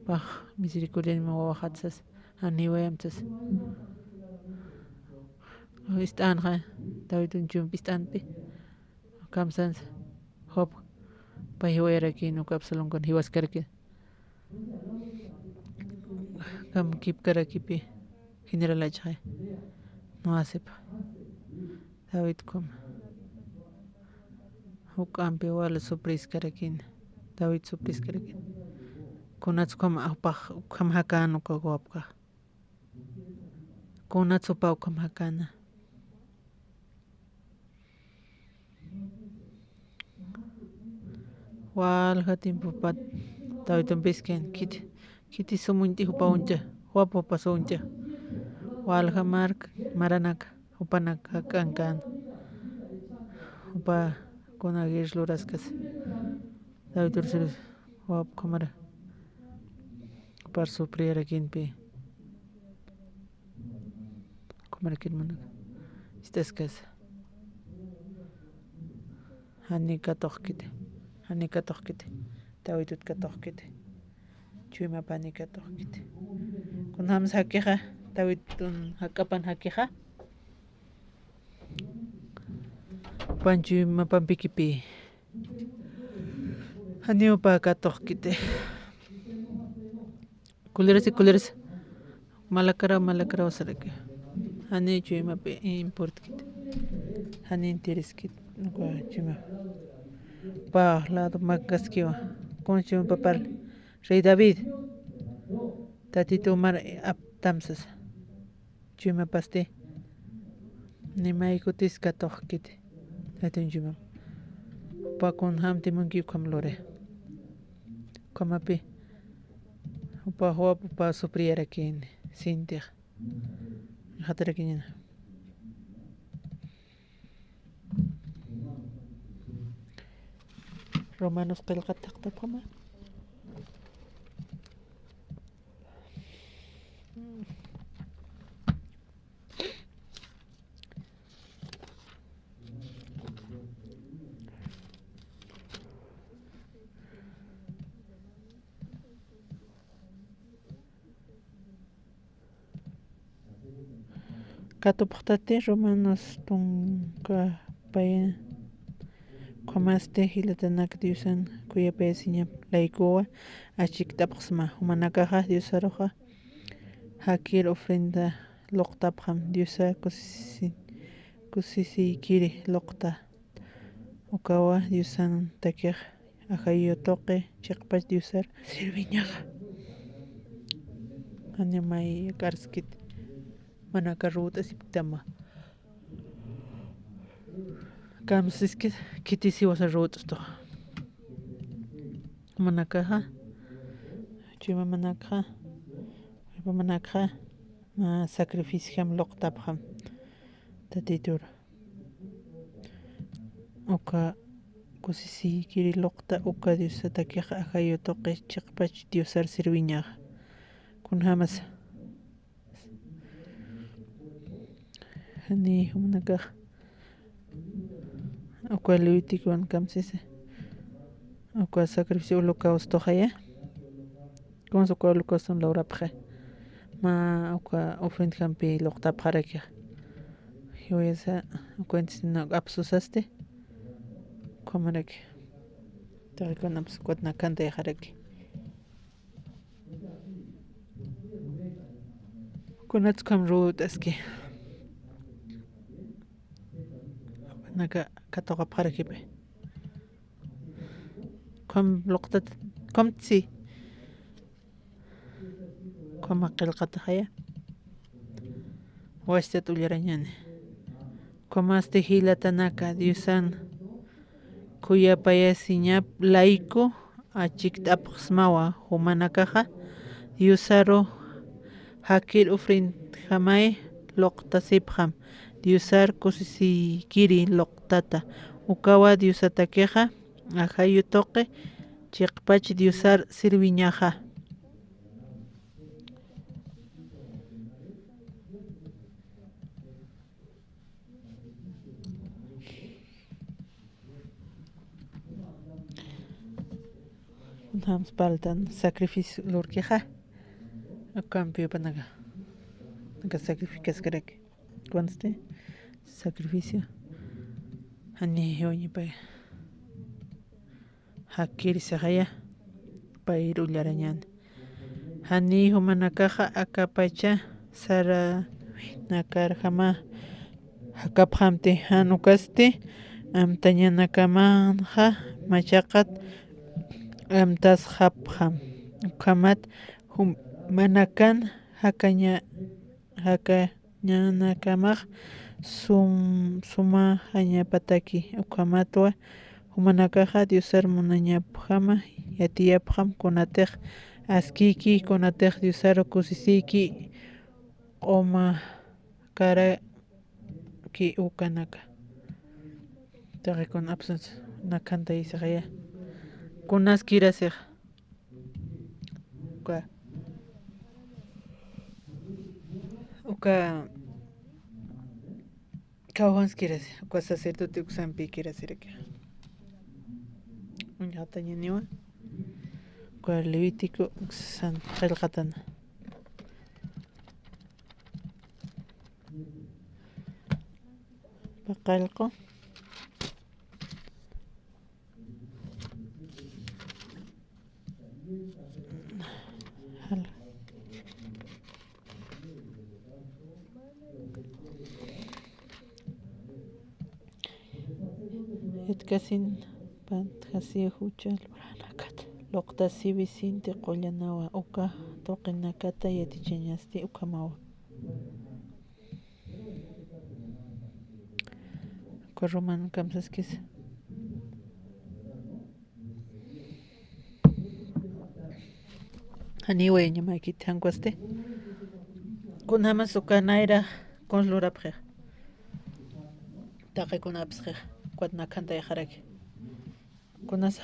Pax misericordiañma wawaxat sas. Janiwayam sas. Ist'änxa. David uñchumpi ist'anpi. Kamsans, Joab, pä jiwayarakïn, uka Absalón kun jiwaskarakïn. Kam kipkarakipi, general achxay. Nuwasipa. David ukham. Juk'ampi wal supriskarakïn. David supriskarakïn. Kunats ukham, upax, ukham jakän uka Joabkax. Kunats jupa ukham jakäna. Walja tiempopat Davidumpiskin khiti, khiti sum uñt'i jupa uñt'a, Joab jupa sum uñt'a. Walja mark, maranaka, jupanaka jak'ankän. Jupa kuna guerra luraskas. David ursir Joab ukhamara. Jupar supriyarakïnpi. Ukhamarakin munaka. Ist'askasa. Jani katuqkiti. Jani katuqkiti. Davidut katuqkiti. Chuymap jani katuqkiti. Kunjams jakixa. Davidun jak'apan jakixa. Jupan chuymapampikipi. Janiw pä katuqkiti. Kulirasi, kulirasi. Malakaraw, malakaraw saraki. Jani chuymapi importkiti. Jani interiskiti. Uka chuyma. Pä lado makaskiwa. Kun chuyma parli. Rey David. Tatitu mar aptam sasa. Chuymapasti. Ni maykutis katuqkiti. Tatitun chuymap. Jupa kunjamti munki ukham luri. Ukhamapi. Jupa Joab jupa supriyarakïn. Sintix. Jatarakiñana. Romanos qillqat taqtapxama. Katupxtati Romanos tunka paya. Ukhamasti jilatanak Diosan khuyapayasiñap laykuwa achikt'apxsma, jumanakaxa Diosaruxa jakir ofrenda luqtapxam, Diosa kusisi-, kusisiykiri luqta. Ukawa Diosan takix ajayu tuqi chiqpach Diosar sirviñaxa. Jani may k'arskit, manaka ruwt'asipktama. Kamsiskit, khitis jiwasa ruwt'stu. Manakaxa, chuyma manakxa, manakxa, mä sacrificiojam luqtapxam Tatitur. Uka kusisiykiri luqta uka Diosa takix ajayu tuqi chiqpach Diosar sirviñaxa. Kunjamasa. Jani jumanakax uka Levíticowan kamsisi. Uka sacrificio holocaustoxaya. Kunsa uka holocauston lawrapxi. Mä uka ofrendjampi luqtapxarakixa. Jiwayasa uka intisina apsusasti. Ukhamaraki. Taqi kunapis ukat nakhantayxaraki. Kunats ukham ruwt'aski. Naka katuqapxarakipi. Ukham luqtat, ukham si. Ukhama qillqataxaya. Wachtat ullarañani. Ukhamasti jilatanaka Diosan khuyapayasiñap layku achikt'apxsmawa, jumanakaxa Diosaru jakir ofrendjamay luqtasipxam, Diosar kusisiykiri luqtata. Ukawa Diosatakixa ajayu tuqi chiqpach Diosar sirviñaxa. Kunjams parltan sacrificio lurkixa. Ukampi jupanaka, naka sacrificaskarak. Conste sacrificio. Jani jiwañipay. Jakir sixaya, payir ullarañan. Jani jumanakaxa akapacha sarawinakarjama jakapxamti, jan ukasti amtañanakamanxa machaqat amtasxapxam. Ukhamat jumanakan jakaña, jaka ñanakamax sum-, sumaxañapataki. Ukhamatwa jumanakaxa Diosar munañapxama yatiyapxam, kunatix askiyki, kunatix Diosar kusisiyki q'umakaraki ukanaka. Taqi kun apsuns nakhantayasixaya. Kunaskirasix. Uka, uka kawjanskirasi, uka sacerdote uksampikirasiraki. Uñjatañaniwa. Uka Levítico uksan qillqatana. Paqallqu. Yatkasin pantjasi jucha luranakata luqtasiwi sinti qullanawa uka tuqinakata yatichañasti ukhamawa. Uka Romano kamsaskis. Janiw wayañamäkiti, jan ukasti. Kunjamas uka nayra kuns lurapxix. Taqi kun apsxix, ukat nakhantayxaraki. Kunasa,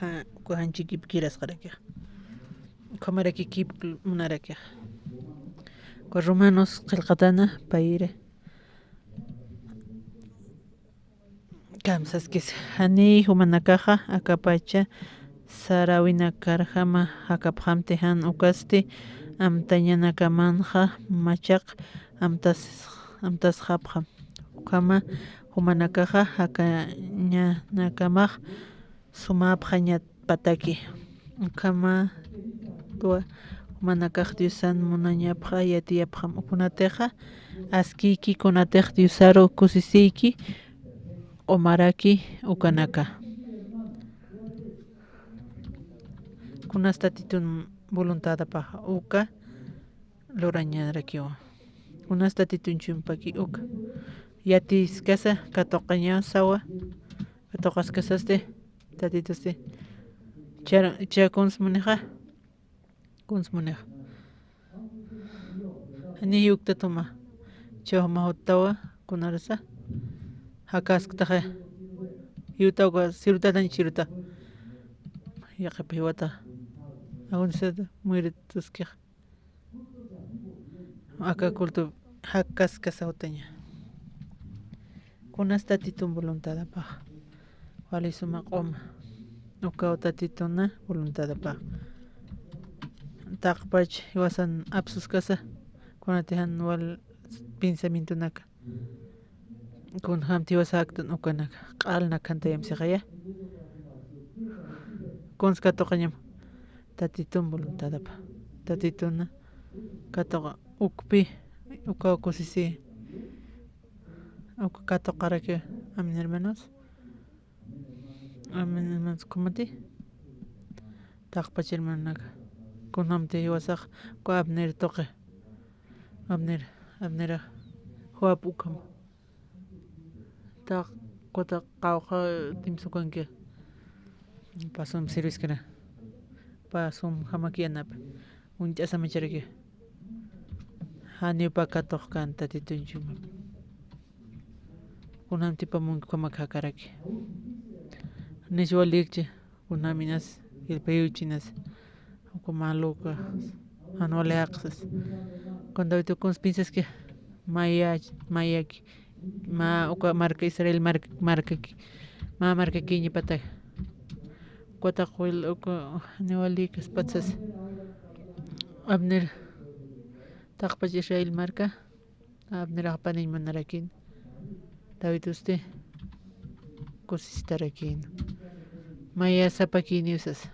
ja, uka janchikipkirasxarakix. Ukhamaraki kip munarakix. Uka Romanos qillqatana payiri. Kamsaskis, jani jumanakaxa akapacha sarawinakarjama jakapxamti, jan ukasti amtañanakamanxa machaq amtas-, amtasxapxam. Ukhama jumanakaxa jakañanakamax sumapxañapataki. Ukhamatwa jumanakax Diosan munañapxa yatiyapxam, kunatixa askiyki, kunatix Diosaru kusisiyki q'umaraki ukanaka. Kunas Tatitun voluntadapaxa uka lurañarakiwa. Kunas Tatitun chumpaki uka. Yatiskasa katuqañasawa, katuqaskasasti Tatitusti. Char-, cha kuns munixa. Kuns munixa. Ni yuktatuma. Chawma juttawa kunarasa. Jakasktaxa. Yutawka sirutatañ siruta. Yaqip jiwata. Agunsata muyrituskix. Aka culto jakaskasa jutaña. Kunas Tatitun voluntadapax. Wali suma q'uma. Ukaw Tatituna voluntadapax. Taqpach jiwasan apsuskasa. Kunati jan wal pensamientonaka. Kunjamti jiwasa jaktan ukanaka. Q'al nakhantayam sixaya. Kuns katuqañam. Tatitun voluntadapa. Tatituna katuqa ukpi, uka kusisi. Uka katuqaraki, amén, hermanos. Amén, hermanos. Kumati. Taqpach hermanaka. Kunamti jiwasax, uka Abner tuqi. Abner, Abnera. Joab ukham. Taq, kutaq qawqha timsukanki. Pasum sirviskana. Pasum jamaki yanap. Uñt'asamacharaki. Janiw pakatuq kan Tatitun chuymapi. Kunamtipamunki ukhamakaraki. Niswalïkchi, kunaminas, jilpayuchinas. Uka maluka, jan wali jaqsas. Kun David kuns pinsaski, maya, mayaki, mä uka marka Israel mark-, markaki, mä markakiñapatak. Kutaq wil uka, niwalikas patsas. Abner, taqpach Israel marka, Abnerax apaniñ munarakin. David usti, kusistarakin. Maya sapakiniw sas.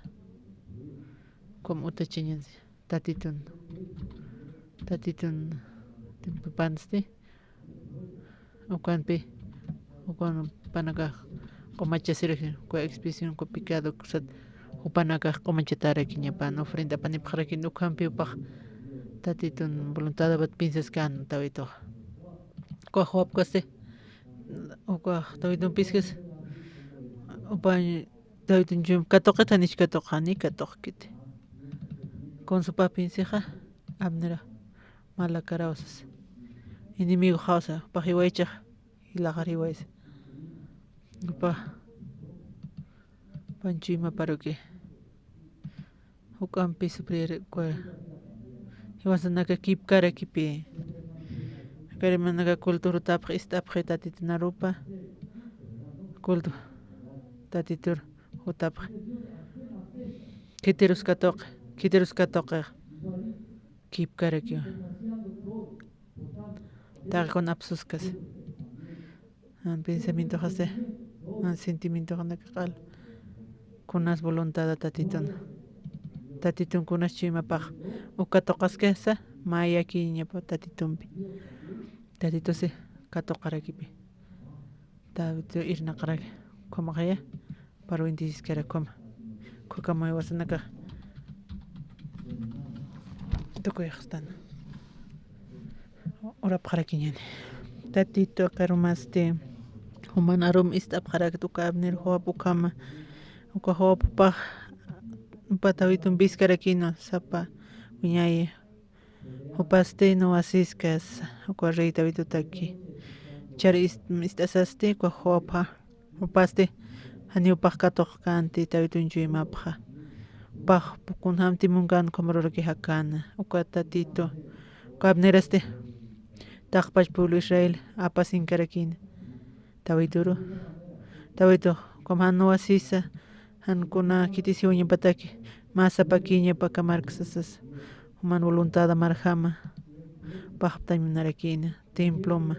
Kum utachañansi. Tatitun. Tatitun timpupansti. Ukanpi. Ukan panakax q'umachasiraki. Uka expiación, uka pecado kusat. Jupanakax q'umachatarakiñapan. Ofrenda apanipxarakin ukhampi upax. Tatitun voluntadapat piensaskan Davidux. Uka Joabkasti. Uka Davidun piskas. Upa Davidun chuyma katuqit, janich katuq, jani katuqkiti. Kuns upax pinsixa, Abnera, malakaraw sas. Enemigoxaw sa, upax jiwaychax, jilaqar jiwaysa. Upax, upan chuymaparuki. Juk'ampi sufrir, uka jiwasanaka kipkarakipi. Aka hermanaka culto jutapxi, ist'apxi Tatitun arupa. Culto Tatitur jutapxi. Khitirus katuqi, khitirus katuqix. Kipkarakiwa. Taqi kun apsuskas. Jan pensamientoxasti, jan sentimientoxanaka q'al. Kunas voluntada Tatitun. Tatitun kunas chuymapax. Uka katuqaskasa, mä yakiñapa Tatitumpi. Tatitusi katuqarakipi. Tatitu irnaqaraki. Ukhamaxaya. Parwintisiskarakhuma. Ukhakama jiwasanakax. Tukuyxstan. Urapxarakiñäni. Tatitu aka arumasti. Juman arum ist'apxarakta uka Abner Joab ukhama. Uka Joab jupax. Jupa Davidun piskarakïnwa sapa wiñay. Jupasti nuwasiskas, uka rey Davidutaki. Char ist-, ist'asasti, uka Joabxa. Jupasti, janiw upax katuqkänti Davidun chuymapxa. Upax, kunjamti munkan ukhamar uraki jakäna. Uka Tatitu, uka Abnerasti. Taqpach pueblo Israel, apasinkarakïna. Tawituru. Tawitu, ukham jan nuwasisa, jan kuna khitis jiwañapataki, mä sapakiñapa aka mark sasas, juman voluntada marjama, pajptañ munarakïna, temploma.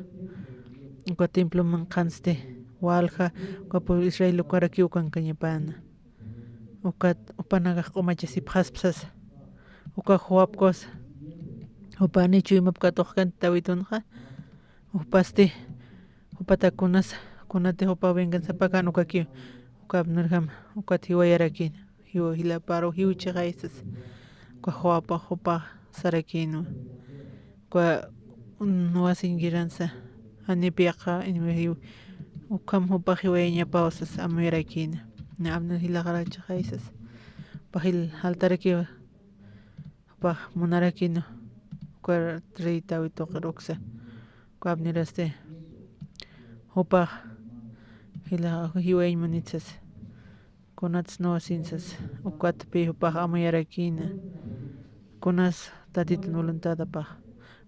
Uka temploman qhansti, walja, uka pueblo Israel ukarakiw ukankañapäna. Ukat, jupanakax q'umachasipxaspa sasa. Uka Joabkus, jupani chuymap katuqkänti Tawitunxa, jupasti, Jupata kunas, kunati jupa venganza sapakan ukakiw, uka Abnerjam, ukat jiwayarakïna, jiwa jilaparu jiwchixaysas, uka Joabpax jupa sarakïnwa, uka nuwasiñkiransa, janipi yaqha, ukham jupax jiwayañapaw sas amuyarakïna, na Abner jilaqarachixaysas, jupa jil jaltarakiwa, Jupax munarakïnwa, uka rey David tuqir uksa, uka Abnerasti, jupax, jila, jiwayañ munit sasa, kunats nuwasin sasa, ukatpï jupax amuyarakïna, kunas Tatitun voluntadapax,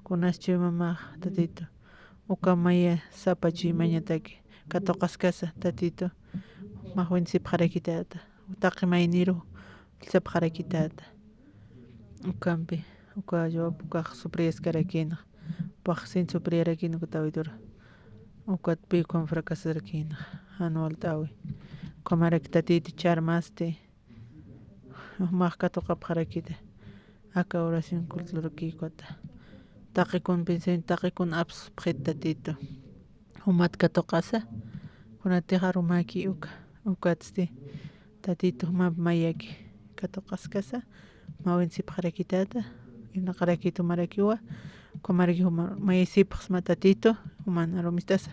kunas chuymamax Tatitu, uka maya sapa chuymañataki, katuqaskasa Tatitu, jumax bendecipxarakitäta, taqi mayniru, sapxarakitäta. Ukampi, uka Joab, ukax sufriyaskarakïnxa, upax sin sufriyarakïn uka Tawitura. Ukatpï ukham fracasarakïnxa, jan walt'äwi. Ukhamarak Tatitu charmasti, Jumax katuqapxarakita. Aka oración culturakïkata. Taqikun pensamiento, taqikun apspxit Tatitu. Jumat katuqasa. Kunatixa arumaki uka. Ukatsti. Tatitu jumap mayaki. Katuqaskasa. Mä winsipxarakitäta. Irnaqarakit jumarakiwa. Ukhamaraki juma mayisipxsma Tatitu. Juman arumistasa.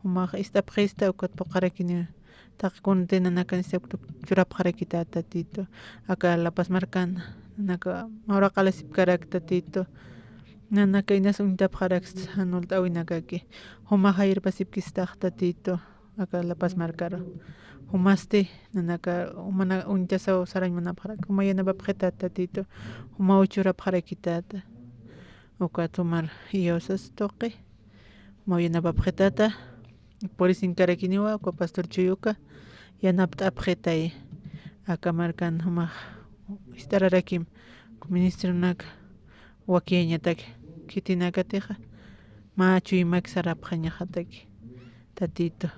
Jumax ist'apxista ukat phuqharakiniwa. Taqi kunti nanakan ist'apxta churapxarakita Tatitu. Aka La Paz markan nanaka mä uraqalasipkarak Tatitu. Nanaka inas uñtapxaraksta jan ult'äwinakaki. Jumax jayirpasipkistax Tatitu. Aka La Paz markaru. Jumasti nanaka jumana uñtasaw sarañ munapxarak. Juma yanapapxitäta Tatitu. Jumaw churapxarakitäta. Ukat jumar iyawsas tuqi. Jumaw yanapapxitäta. Purisinkarakiniwa, uka pastor Chuyuka, yanapt'apxitay. Aka markan jumax ist'ararakim, uka ministronak wakiyañatak khitinakatixa, mä chuymak sarapxañaxataki. Tatitu,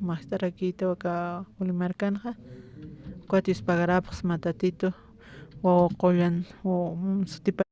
jumax ist'arakïtawa aka Juli markanxa, ukat yuspagarapxsma Tatitu, wawa qullan, wa-, sutipa